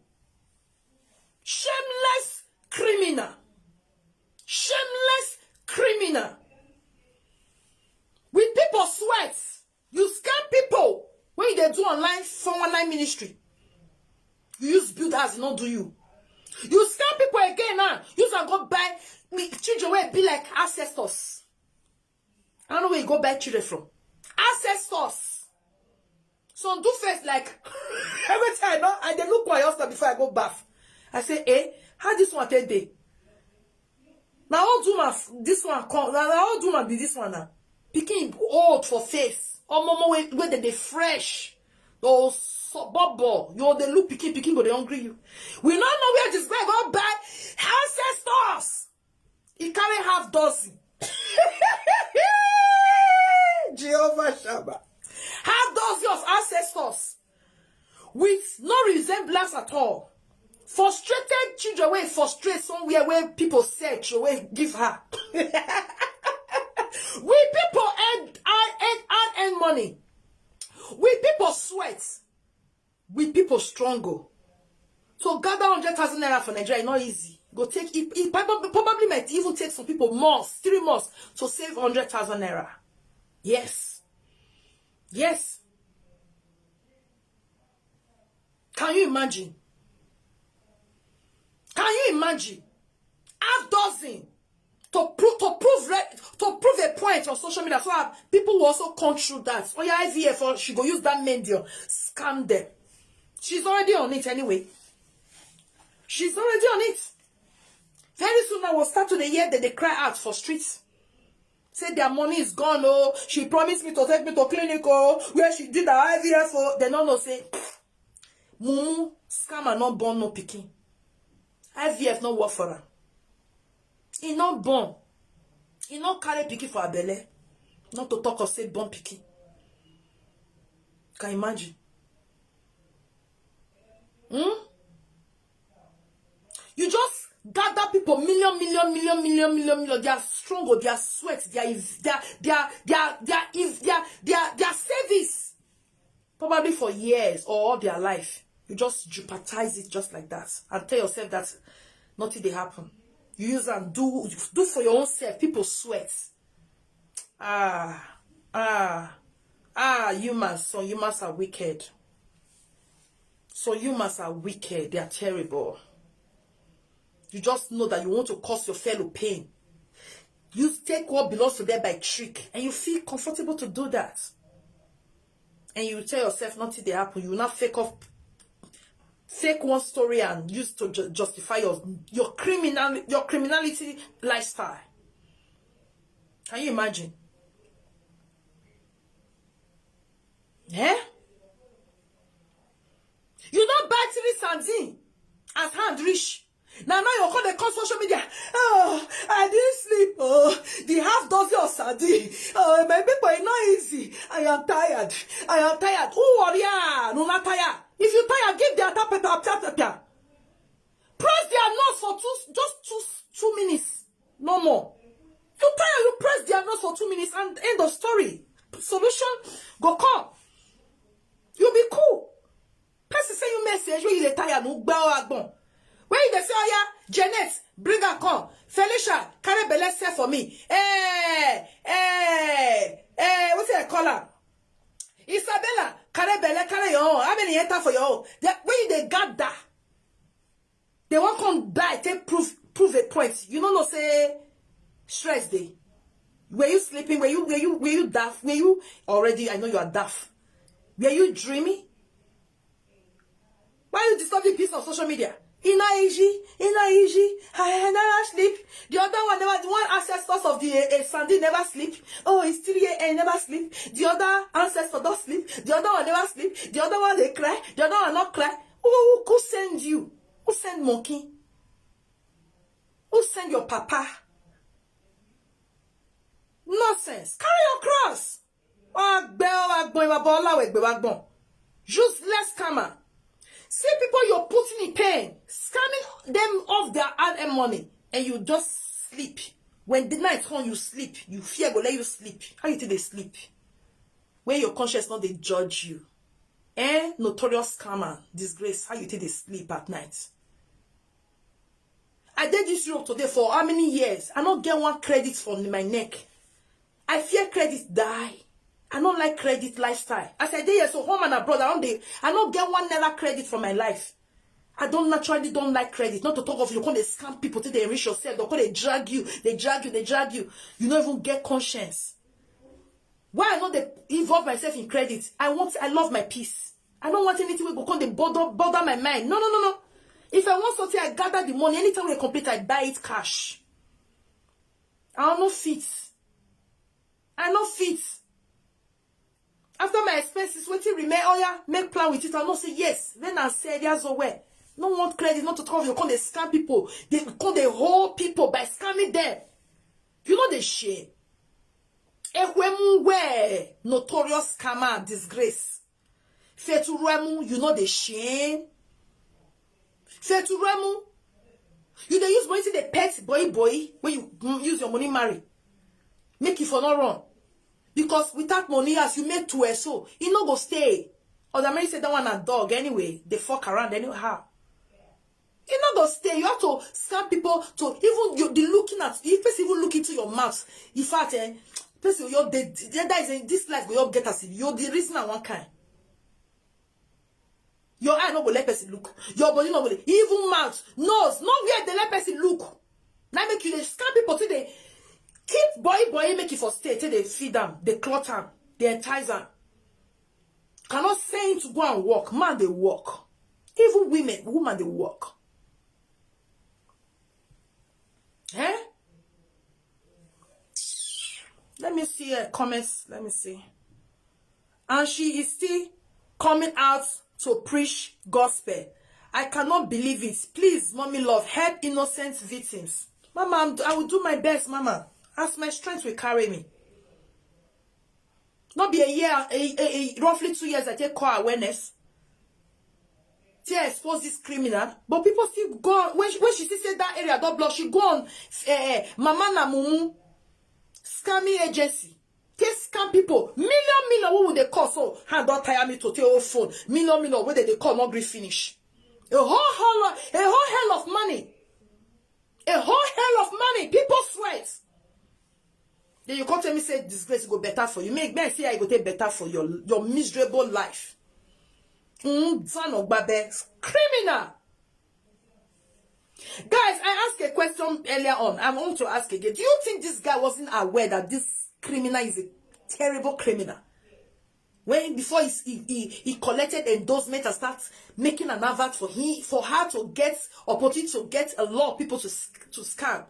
Shameless criminal. Shameless criminal. With people sweat. You scam people when you dey do online four one nine ministry. You use build house, not do you. You scam people again now. Use and go buy me children where be like ancestors. I don't know where you go buy children from. Ancestors. Some do first like every time I know I dey look my husband before I go bath. I say, eh, how this one take dey? Na old woman, this one come, na old woman be this one now. Pikin old for face, omomo wey dem dey fresh. Those suburb, you dey look pikin, pikin go dey hungry you. We no know where this guy go buy ancestors. He carry half dozen. Jehovah Shammah. Half dozen of ancestors with no resemblance at all. Frustrated children wey frustrate somewhere where people search wey give her. We people earn, earn, earn, earn money. We people sweat. We people struggle. To gather hundred thousand naira for Nigeria is not easy. Go take it, it probably, probably might even take some people months, three months to save hundred thousand naira. Yes. Yes. Can you imagine? Can you imagine? Half dozen to prove, to prove re- to prove a point on social media, so that people will also come through that. Oh yeah, I V F, or she go use that medium, scam them. She's already on it anyway. She's already on it. Very soon I will start to dey hear that they cry out for streets. Say their money is gone. Oh, she promised me to take me to clinic. Oh, where she did her I V F. Oh, they no know say mumu scammer no born no pikin. I V F no work for her. He no born. He no carry pikin for her belle. Not to talk of say born pikin. Can you imagine? Hmm? You just gather people, million, million, million, million, million, million. Their struggle, their sweat, their their their their their their their, their service, probably for years or all their life. You just jeopardize it just like that and tell yourself that nothing dey happen. You use and do do for your own self. People sweat. Ah, ah, ah, humans, some humans are wicked. Some humans are wicked. They are terrible. You just know that you want to cause your fellow pain. You take what belongs to them by trick, and you feel comfortable to do that. And you tell yourself nothing dey happen. You now fake off, fake one story and use to ju- justify your your criminal your criminality lifestyle. Can you imagine? Eh? You don buy three sardine as hand reach. Na now you come dey come social media. Oh, I didn't sleep. Oh, the half dozen of sardine. Oh, my people, e no easy. I am tired. I am tired. Who worry? Ah, no, not tired. If you tired, give the attack pepper, attack pepper. Press their nose for two, just two, two minutes. No more. You tired, you press their nose for two minutes and end of story. Solution go come. You be cool. Person send you message wey you dey tire, no gbẹ ọ agbọn. When you dey say, "Oya, Janet, bring her come. Felicia, carry belle sef for me." Eh, eh, eh, wetin I call am? Isabella, carry belle, carry your own. How many enter for your own? They, when you dey gather, they wan come die, take prove, prove a point. You no know say stress dey. Were you sleeping? Were you, were you, were you daft? Were you already? I know you are daft. Were you dreaming? Why you disturbing peace on social media? E no easy, e no easy. I, I never sleep. The other one never, the one ancestors of the uh, Sandy never sleep. Oh, it's three a.m. never sleep. The other ancestor don't sleep. The other one never sleep. The other one they cry. The other one not cry. Who, who, who send you? Who send monkey? Who send your papa? Nonsense. Carry your cross. Wá gbé, wá gbọ́n, ìwà bọ́ ọláwẹ̀ gbé, wá gbọ́n. Useless scammer. See people you're putting in pain, scamming them of their hard-earned money, and you just sleep. When the night come, you sleep. You fear go let you sleep. How you think they sleep? Where your conscience not they judge you. Eh? Notorious scammer, disgrace. How you think they sleep at night? I did this road today for how many years? I don't get one credit from my neck. I fear credit die. I don't like credit lifestyle. As I did here, so home and abroad, I don't dey, I don't get one naira credit for my life. I don't naturally don't like credit. Not to talk of you come dey scam people till they reach yourself. They come dey drag you, they drag you, they drag you. You don't even get conscience. Why I know they involve myself in credit? I want, I love my peace. I don't want anything wey go come dey bother, bother my mind. No, no, no, no. If I want something, I gather the money. Anytime we complete, I buy it cash. I no fit. I no fit. After my expenses, wetin remain? Oh yeah, make plan with it. I no say yes. Then I say there's a way. No want credit, not to talk. You come dey scam people. They come dey hold people by scamming them. You know the shame. Ekwemu where notorious scammer and disgrace. Feturemu, you know the shame. Feturemu, you dey use money to the pet boy boy when you mm, use your money marry. Make it for no run. Because without money, as you make two so, it no go stay. Or the man say that one a dog anyway. They fuck around anyhow. It no go stay. You have to scam people to even you the looking at if person even look into your mouth. In fact, eh, person you the that is in this life go you get as you the reason I one kind. Your eye no go let person look. Your body no go let even mouth, nose, no where they let person look. Now make you dey scam people today. Keep boy boy make it for stay till they feed them, they clot them, they entice them. Cannot say him to go and work. Man they work. Even women, woman they work. Eh? Let me see uh, comments. Let me see. And she is still coming out to preach gospel. I cannot believe it. Please, mommy love, help innocent victims. Mama, I'm, I will do my best, Mama, as my strength will carry me. Not be a year, a, a, a roughly two years I take call awareness. Till I expose this criminal, but people still go on. When she, when she still say that area don't block, she go on uh, Mama na Mumu scamming agency. Take scam people. Million, million, what would they call? So, hand don't tire me to take old phone. Million, million, where they call not gree finish. A whole hell, of, a whole hell of money. A whole hell of money. People sweat. Then you come tell me say disgrace go better for you. Make me see how you go take better for your your miserable life. Mm, son of Babe, criminal. Guys, I asked a question earlier on. I want to ask again. Do you think this guy wasn't aware that this criminal is a terrible criminal? When before he, he, he, he collected endorsement and start making an advert for he for her to get opportunity to get a lot of people to sc- to scam.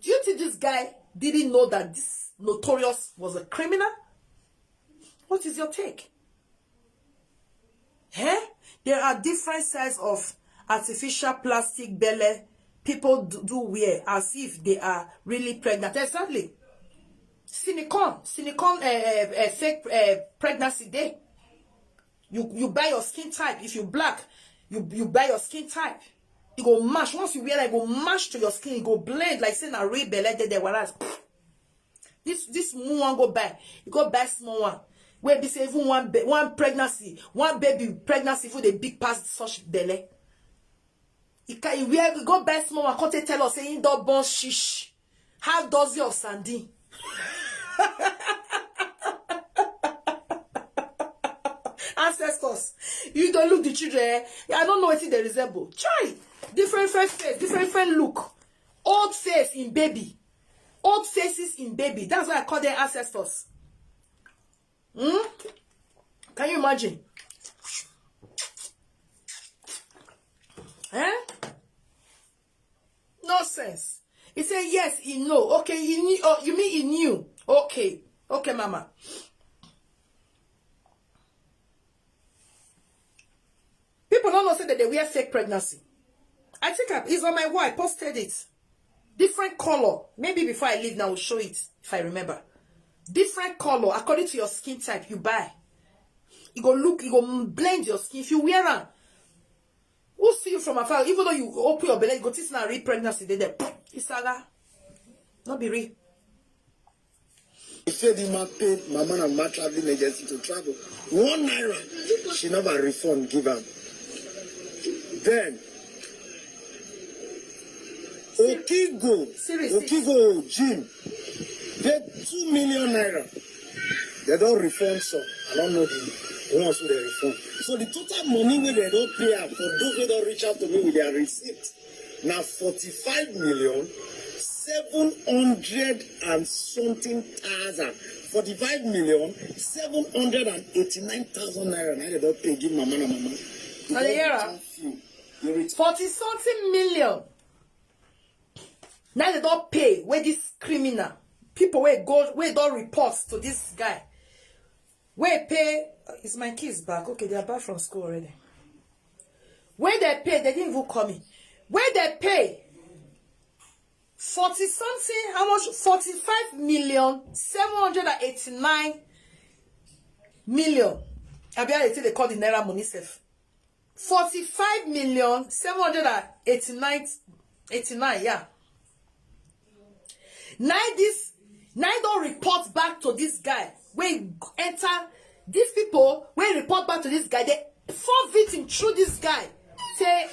Do you think this guy didn't know that this notorious was a criminal? What is your take? Eh? There are different sides of artificial plastic belly people do, do wear as if they are really pregnant. Exactly. Silicone, silicone, uh, uh, uh, fake uh, pregnancy day. You you buy your skin type. If you black, you you buy your skin type. It go match. Once you wear that, it go match to your skin. It go blend like saying a real belly there. Whereas this this small one go buy. You go buy small one. Where be say even one be- one pregnancy, one baby pregnancy for the big pass such belly. He can he wear he go buy small one. Come take tell us say he don born shish. How does your sardine? Ancestors, you don't look the children. Eh? I don't know what they resemble. Chai, different different face, different different look. Old face in baby, old faces in baby. That's why I call them ancestors. Hmm? Can you imagine? Eh? Nonsense. He said yes, he know. Okay, he knew. Oh, you mean he knew? Okay, okay, mama. People don't know say that they wear fake pregnancy. I think I, it's on my wall. I posted it. Different color. Maybe before I leave now, I'll show it if I remember. Different color according to your skin type you buy. You go look, you go blend your skin. If you wear them, who see you from afar, even though you open your belly, you go this now real pregnancy. They there, it's saga. Not be real. He said he might pay my man and my traveling agency to travel. One naira, she never refund, give am. Then, Okigo, Seriously? Okigo Jim, paid two million naira. They don't refund some. I don't know the ones who they refund. So the total money where they don't pay am for those who don't reach out to me with their receipt. Now forty-five million seven hundred and something thousand. Forty-five million seven hundred and eighty-nine thousand naira. Now they don't pay give mama na mama. Now they hear am. Forty something million. Now they don't pay where this criminal. people wey go, wey don report to this guy, wey pay, is my kids back? Okay, they are back from school already. Wey they pay, they didn't even call me. Wey they pay forty something, how much? Forty-five million seven hundred and eighty-nine million. I be, I think they call the naira money sef. Forty-five million seven hundred and eighty-nine, eighty-nine, yeah. Now this, now don report back to this guy. Wey enter, these people wey report back to this guy, they fall victim through this guy. Say,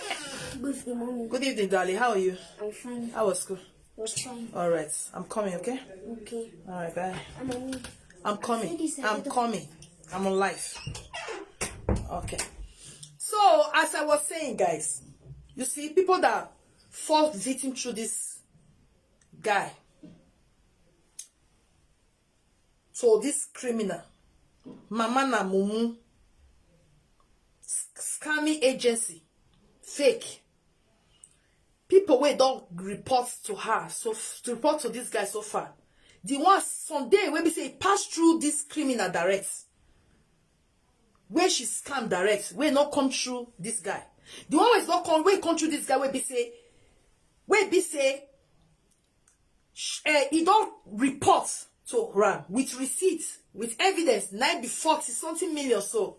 Good morning. Good evening, darling. How are you? I'm fine. How was school? Was fine. All right. I'm coming, okay? Okay. All right, bye. I'm on. I'm coming. I'm coming. I'm on life. Okay. So, as I was saying, guys, you see, people that fall victim through this guy, so this criminal, Mama na Mumu, s- scamming agency, fake. People wey don report to her, so f- to report to this guy so far. The one Sunday wey be say e pass through this criminal direct, wey she scam direct, wey no come through this guy. The one wey no come, wey come through this guy, wey be say, wey be say, sh- eh, e don report to her with receipt, with evidence, na be forty something million. So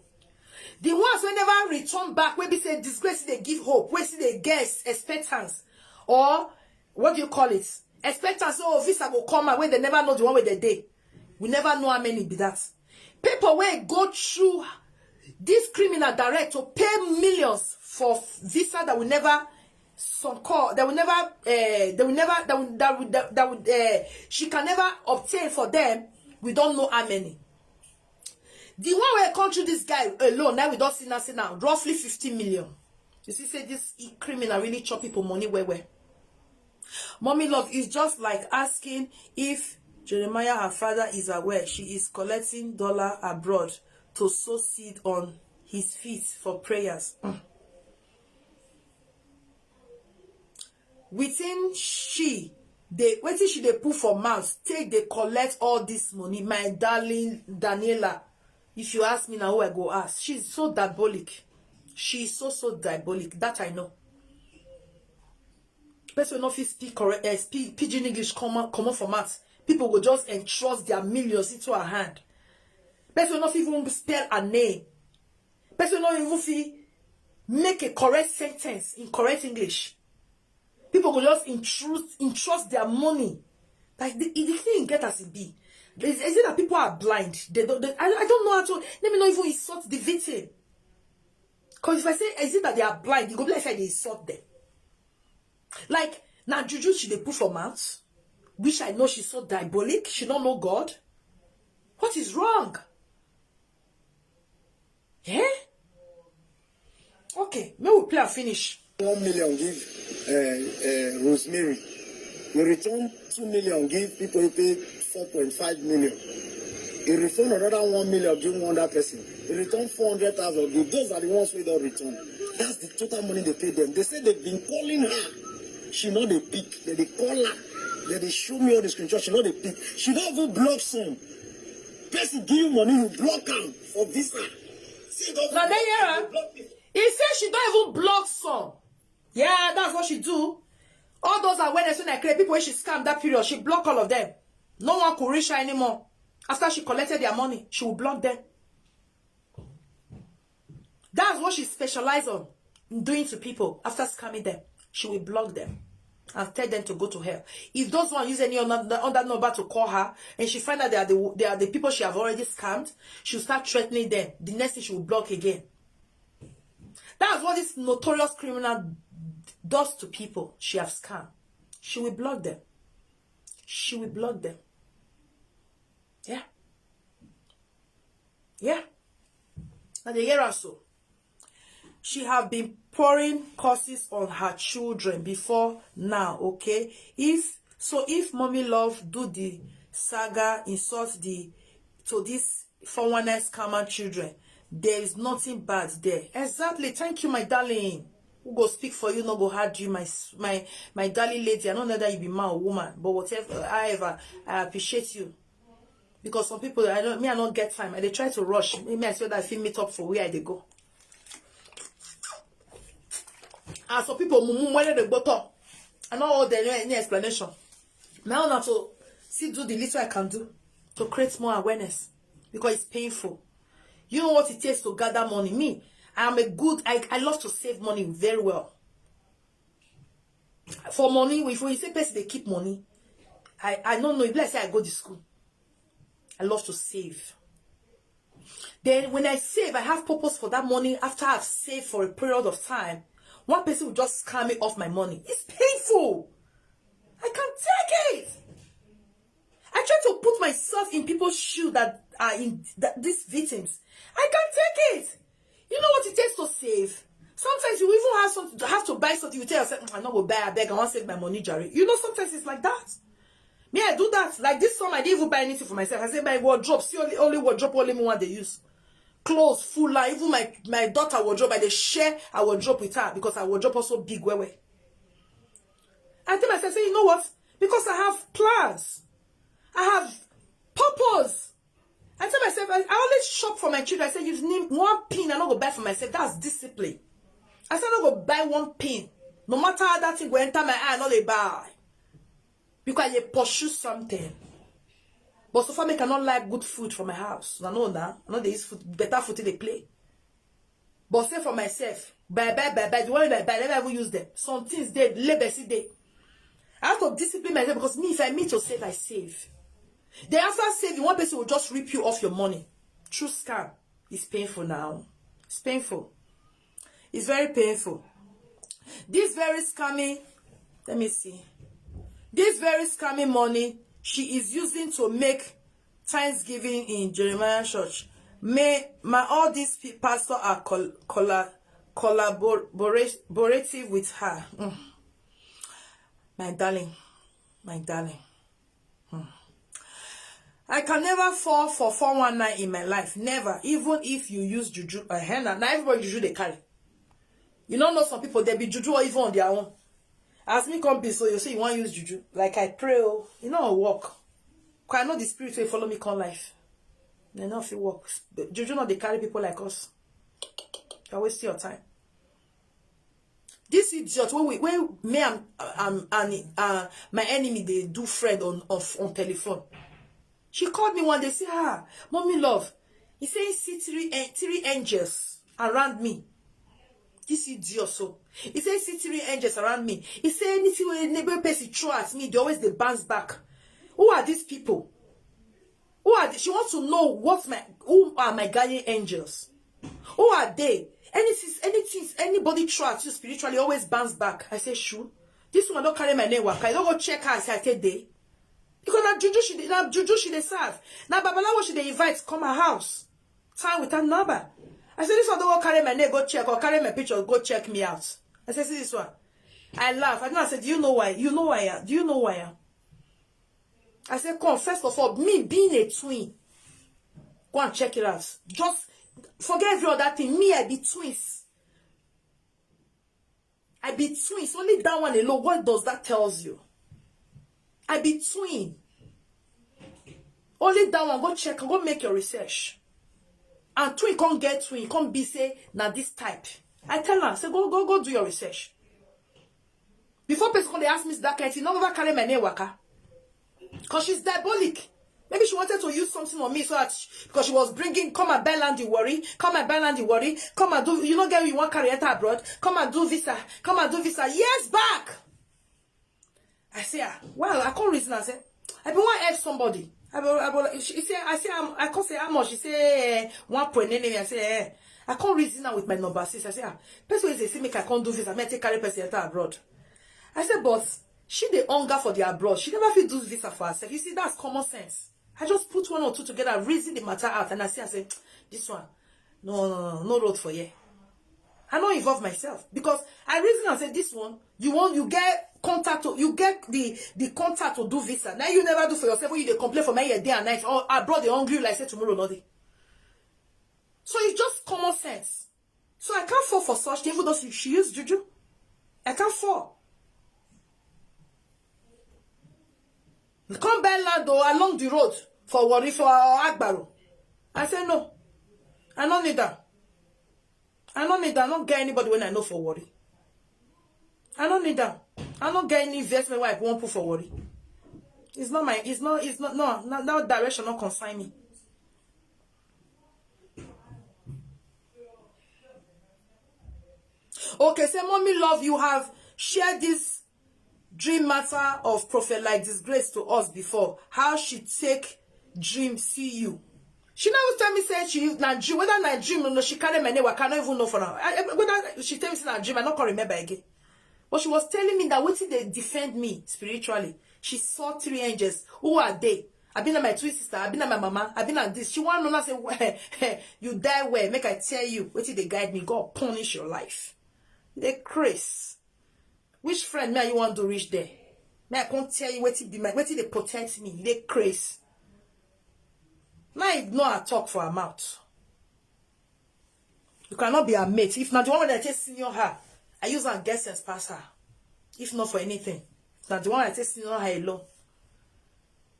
the ones wey never return back, wey be say disgrace dey give hope, wey still dey get expectance, or what do you call it? Expectance, oh, visa go come out, wey they never know the one wey they dey. We never know how many be that. People wey go through this criminal direct to pay millions for visa that will never, some call, that will never, uh, that will never, that will, that will, that, that will, uh, she can never obtain for them. We don't know how many. The one wey come through this guy alone, now we don't see nothing now. Roughly fifty million. You see, say this e- criminal really chop people money well well. Mommy love is just like asking if Jeremiah, her father, is aware she is collecting dollar abroad to sow seed on his feet for prayers. Mm. Within she, they, wetin she dey put for mouth, take dey collect all this money, my darling Daniela. If you ask me now, who I go ask? She's so diabolic. She is so, so diabolic. That I know. Person no fit speak correct, uh, speak pidgin English, come out, come out for mouth. People go just entrust their millions into her hand. Person no fit even spell her name. Person no even fit make a correct sentence in correct English. People go just entrust, entrust their money. Like the, the thing get as it be. Is, is it that people are blind? They don't. They, I, I don't know how to. Let me not even insult the victim. Because if I say, is it that they are blind? You go be like say they insult them. Like, now juju she dey put for mouth, which I know she's so diabolic. She don't know God. What is wrong? Eh? Okay, may we play and finish. One million give uh, uh, Rosemary. We return two million give people who pay four point five million. He return another one million give one other person. He return four hundred thousand give. Those are the ones who don't return. That's the total money they pay them. They say they've been calling her. She not they pick. They, they call her. They, they show me all the screenshots. She not they pick. She don't even block some. Person give you money, you block am for visa. See, don't Now they hear her. He said she don't even block some. Yeah, that's what she do. All those awareness when I create, people when she scam that period, she block all of them. No one could reach her anymore. After she collected their money, she will block them. That's what she specialize on, doing to people. After scamming them, she will block them and tell them to go to hell. If those one use any other, other number to call her, and she find out they are the, they are the people she have already scammed, she'll start threatening them. The next thing, she will block again. That's what this notorious criminal does to people she have scammed. She will block them. She will block them. Yeah. Yeah. And they hear us so. She have been pouring curses on her children before now, okay? If so, if mommy love do the saga, insult the, to this four one nine scammer children, there is nothing bad there. Exactly. Thank you, my darling. Who go speak for you no go hard you, my s- my my darling lady. I don't know that you be man or woman, but whatever, however, I appreciate you. Because some people, I don't, me, I don't get time. I dey try to rush. Me, I say that I fit meet up for where I dey go. And some people, mumu, where they go talk. I know all the any explanation. Now, now to see do the little I can do to create more awareness, because it's painful. You know what it takes to gather money. Me, I am a good. I, I love to save money very well. For money, if you say person they keep money, I I don't know. If let's say I go to school, I love to save. Then when I save, I have purpose for that money. After I've saved for a period of time, one person will just scam me off my money. It's painful. I can't take it. I try to put myself in people's shoes that are in that, these victims. I can't take it. You know what it takes to save? Sometimes you even have some have to buy something. You tell yourself, "Mm, I no go buy. I beg. I want save my money, Jerry." You know, sometimes it's like that. Me, I do that. Like this summer, I didn't even buy anything for myself. I say my wardrobe, see only only wardrobe, only me one they use. Clothes full. Like even my my daughter wardrobe, I dey share her wardrobe with her because her wardrobe also big well well. I tell myself, say, you know what? Because I have plans, I have purpose. I tell myself, I, I always shop for my children. I say, you need one pin, I no go buy for myself. That's discipline. I say, I no go buy one pin. No matter how that thing go enter my eye, I no dey buy. Because I dey pursue something. But so far, make I not like good food for my house. I know that. I know they use food, better food till they play. But say for myself, bye bye, bye bye. The one I buy, I never even use them. Some things they labor see they. I have to discipline myself because me, if I meet to save, I save. Then after saving, one person will just rip you off your money. True scam. It's painful now. It's painful. It's very painful. This very scamming, let me see. This very scamming money she is using to make Thanksgiving in Jeremiah Church. May my all these pe- pastor are col- colla- collaborative with her. Mm. My darling, my darling. Hmm. I can never fall for four one nine in my life. Never. Even if you use juju. Uh, henna. Now everybody juju they carry. You don't know some people, they be juju or even on their own. As me come be so, you say you want use juju. Like I pray, oh, you know work. 'Cause I know the spirit will follow me come life. They know if you work. Juju not they carry people like us. You waste your time. This idiot, when we when me and um, and uh, my enemy they do friend on of on telephone. She called me one day, say, ah, mommy love. He say he see three an- three angels around me. This idiot so. He say he see three angels around me. He say anything when neighbor person throw at me, they always they bounce back. Who are these people? Who are they? She wants to know what my who are my guardian angels. Who are they? Anything, anything, anybody throw at you spiritually always bounce back. I say, sure. This woman don't carry my name waka. You don't go check her. I say, I take day. Because na juju she dey- na juju she dey serve. Na babalawo she dey invite come her house. Time with her number. I say this one don't go carry my name, go check or carry my picture, go check me out. I say, see this one. I laugh. I know I said, do you know why? You know why? I- Do you know why? I I said, come, first of all, me being a twin, go and check it out. Just forget every other thing. Me, I be twins. I be twins. Only that one alone. What does that tells you? I be twin. Only that one. Go check. Go make your research. And twin can't get twin. Can't be say now this type. I tell her, say go go go do your research. Before person come dey ask me that kind thing, no ever carry my name waka. Because she's diabolic. Maybe she wanted to use something on me so that she- because she was bringing, come and buy land the worry, come and buy land the worry, come and do, you know, girl, you want carry enter abroad, come and do visa, come and do visa. Years back, I say, ah, well, I can't reason. I say, I be want help somebody. I be, I be, she say, I say, I'm, I can't say how much. She say eh, one point nine. I say, eh. I can't reason now with my number six. I say, ah, person is say make I can't do visa. Me I take carry person enter abroad. I said, but she the hunger for the abroad. She never fit do visa for herself. You see, that's common sense. I just put one or two together, reason the matter out, and I see, I say, this one, no, no, no, no road for here. I don't involve myself because I reason and say this one, you want you get contact to you get the the contact to do visa. Now you never do for yourself. When you dey complain for my year day and night, or abroad they hungry you like say tomorrow nothing. So it's just common sense. So I can't fall for such thing, even though she, she used juju. I can't fall. Come buy land though along the road for Warri, for Agbaro. I say no. I no need that. I no need that. I no get anybody when I know for Warri. I no need that. I no get any investment where I want put for Warri. It's not my, it's not, it's not, no, no, that direction not consign me. Okay, say, "Mommy love, you have shared this dream matter of Prophet like disgrace to us before. How she take dream see you?" She never tell me say she na dream, whether na dream or no, she carry my name, I cannot even know for now. I, I- whether she tell me say na dream, I not can remember again. But she was telling me that wetin dey defend me spiritually. She saw three angels. Who are they? I been my twin sister. I been my mama. I been this. She want to know say, "You die well. Make I tell you. Wetin dey guide me. God punish your life." They craze. Which friend me you want to reach there? Me I can't tell you wetin be my, wetin dey protect me. They craze. Now ignore her talk for her mouth. You cannot be her mate. If not the one wey I take senior her, I use and get sense pass her. If not for anything, if not the one I take senior her alone.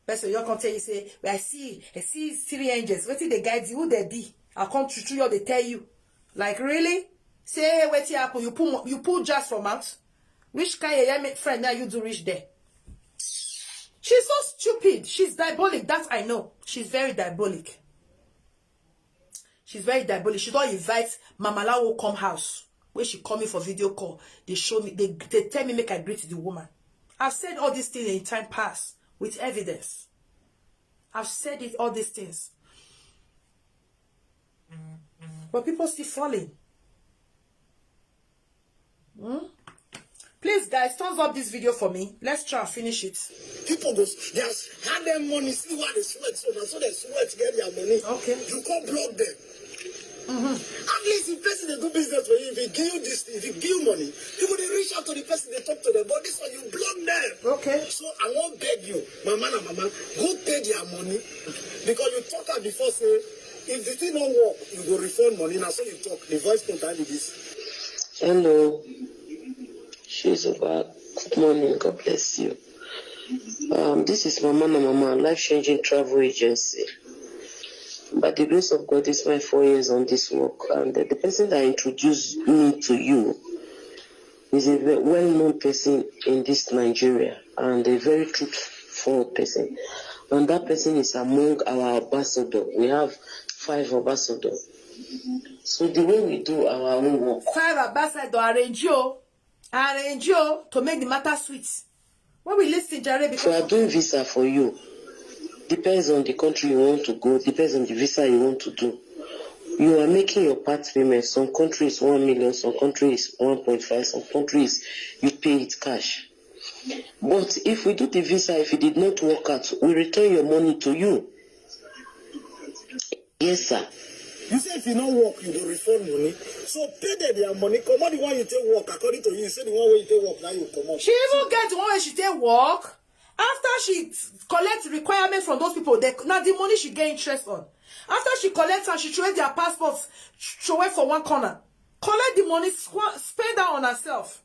Person you come tell you say, "Well, I see, I see three angels. Wetin dey guide you? Who they be?" I come through through you, they tell you. Like, really? Say wetin happen? You pull mo- you pull jazz from mouth. Which kind of friend now you do reach there? She's so stupid. She's diabolic. That I know. She's very diabolic. She's very diabolic. She don't invite Mama Lawo come house. When she call me for video call, they show me, they, they tell me make I greet the woman. I've said all these things in time past with evidence. I've said it, all these things. But people still falling. Hmm? Please, guys, thumbs up this video for me. Let's try and finish it. People go, they are hard earned money. See why they sweat. So that's so they sweat get their money. Okay. You can't block them. At least if person they do business for you, if he give you this, if he give you money, you go dey reach out to the person, they talk to them. But this one, you block them. Okay. So I won't beg you, mama na mama, go pay their money because you talk am before say if the thing don't work, you go refund money. Now so you talk. The voice contact with this. Hello. She's over. Good morning. God bless you. Um, this is Mama na Mama, life changing travel agency. By the grace of God, this is my four years on this work, and the, the person that introduced me to you is a ve- well-known person in this Nigeria and a very truthful person. And that person is among our ambassador. We have five ambassador. So the way we do our own work, Five ambassador arrange you. Arrange you to make the matter sweet. When we listen, Jare, if we are because doing visa for you, depends on the country you want to go, depends on the visa you want to do. You are making your part payment. Some countries one million, some countries one point five, some countries you pay it cash. But if we do the visa, if it did not work out, we return your money to you. Yes, sir. You say if you no work, you go refund money. So pay them their money. Come on, the one you take work according to you. You say the one where you take work now you come on. She even get the one where she take work. After she collect requirement from those people, they, now the money she get interest on. After she collect and she throw their passports, throw away for one corner. Collect the money, squa- spend that on herself.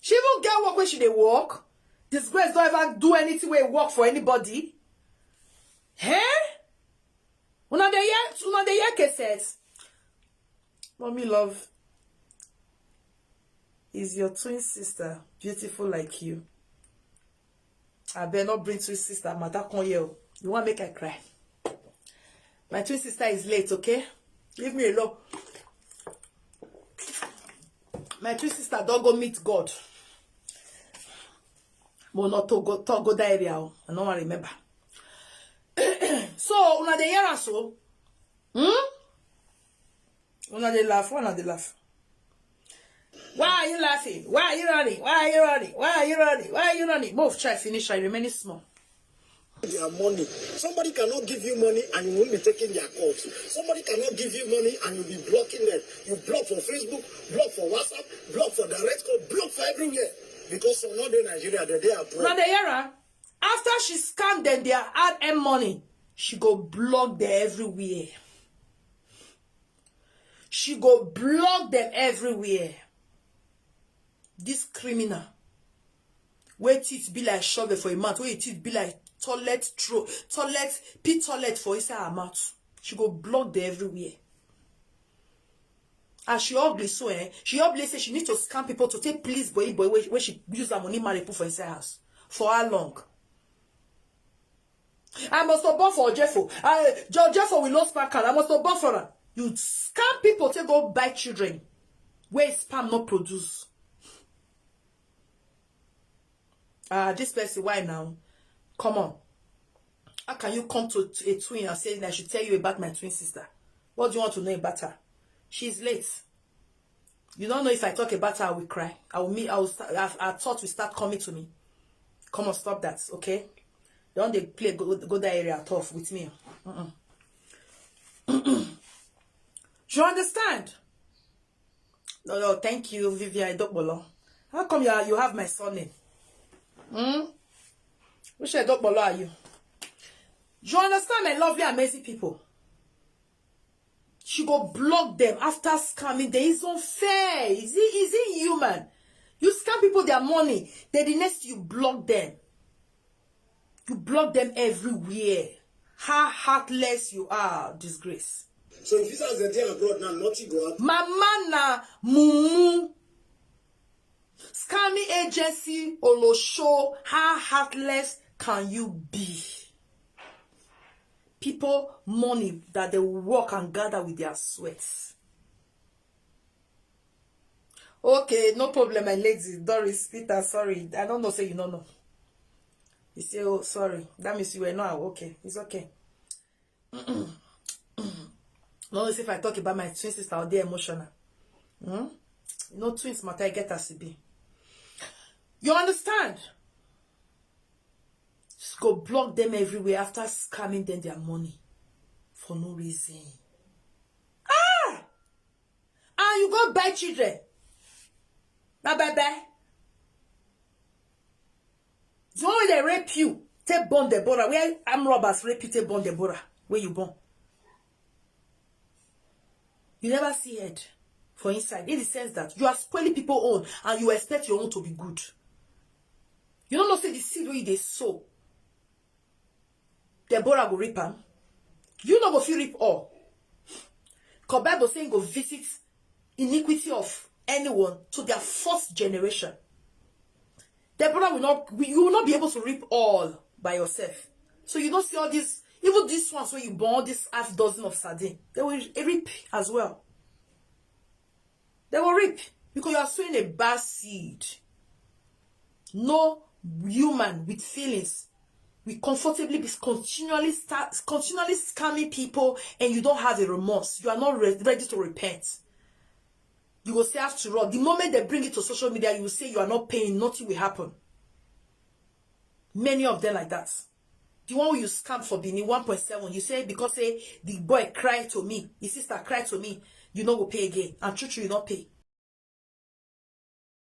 She even get work when she dey work. Disgrace don't ever do anything wey work for anybody. Hey? Una dey hear, una dey hear cases. Mommy love is your twin sister, beautiful like you. I better not bring twin sister matter come here. You want make I cry? My twin sister is late, okay? Leave me alone. My twin sister don't go meet God. But not to go to go that area. Oh. I don't want to remember. So una dey hear am so? Hmm? Una dey laugh. Una dey laugh. Why are you laughing? Why are you running? Why are you running? Why are you running? Why are you running? Move, try finish. I remaining small. Their money. Somebody cannot give you money and you won't be taking their calls. Somebody cannot give you money and you'll be blocking them. You block for Facebook, block for WhatsApp, block for direct call, block for everywhere. Because some not in Nigeria, they they are broke. Now the era, after she scam them their hard-earned money, she go block them everywhere. She go block them everywhere. This criminal wey teeth be like shovel for im mouth, wey im teeth be like toilet tro toilet pit toilet for inside her mouth, she go block dem everywhere. As she ugly so, eh, she ugly say she need to scam people to take please boy boy wey wey she use her money marry put for inside house. For how long? I must to born for Jeffo. I, Jeffo will not spank her. I must to born for her. You scam people to go buy children where sperm not produce. Ah, this person, why now? Come on. How can you come to a twin and say, "I should tell you about my twin sister"? What do you want to know about her? She's late. You don't know if I talk about her, I will cry. I will meet. I will. Start, I, I thought will start coming to me. Come on, stop that, okay? Don't they play go, go that area tough with me? Mm-mm. You understand? No, no, thank you, Vivian Idokbolo. How come you are, you have my surname? Hmm? Which Idokbolo are you? You understand, my lovely, amazing people? She go block them after scamming them. It's unfair. Is it, is it human? You scam people their money, then the next you block them. You block them everywhere. How heartless you are, disgrace. So if visas dey dey abroad now, nothing go happen. Mama na mumu. Scamming agency olosho, how heartless can you be? People money that they work and gather with their sweats. Okay, no problem, my lady. Doris Peter, sorry. I don't know say you no know. You say, "Oh, sorry." That means you were not okay. It's okay. No, if I talk about my twin sister, I'll be emotional. Hmm? You know, twins matter, I get as it be. You understand? Just go block them everywhere after scamming them their money for no reason. Ah! And you go buy children. Bye bye bye. The one wey dey rape you, take born Deborah. Where armed robbers rape you, take born Deborah. Where you born? You never see head for inside. In the sense that you are spoiling people own and you expect your own to be good. You don't know say the seed wey you dey sow, Deborah go reap am. You no go fit reap all. Cause Bible say go visit iniquity of anyone to their first generation. Deborah will not, you will not be able to reap all by yourself. So you don't see all these, even these ones where you born, this half dozen of sardine, they will reap as well. They will reap because you are sowing a bad seed. No human with feelings will comfortably be continually start continually scamming people, and you don't have a remorse. You are not re- ready to repent. You will say, after all, the moment they bring it to social media, you will say you are not paying, nothing will happen. Many of them like that. The one you scam for Benin one point seven, you say because say the boy cried to me, his sister cried to me, you no go pay again. And true true, you no pay.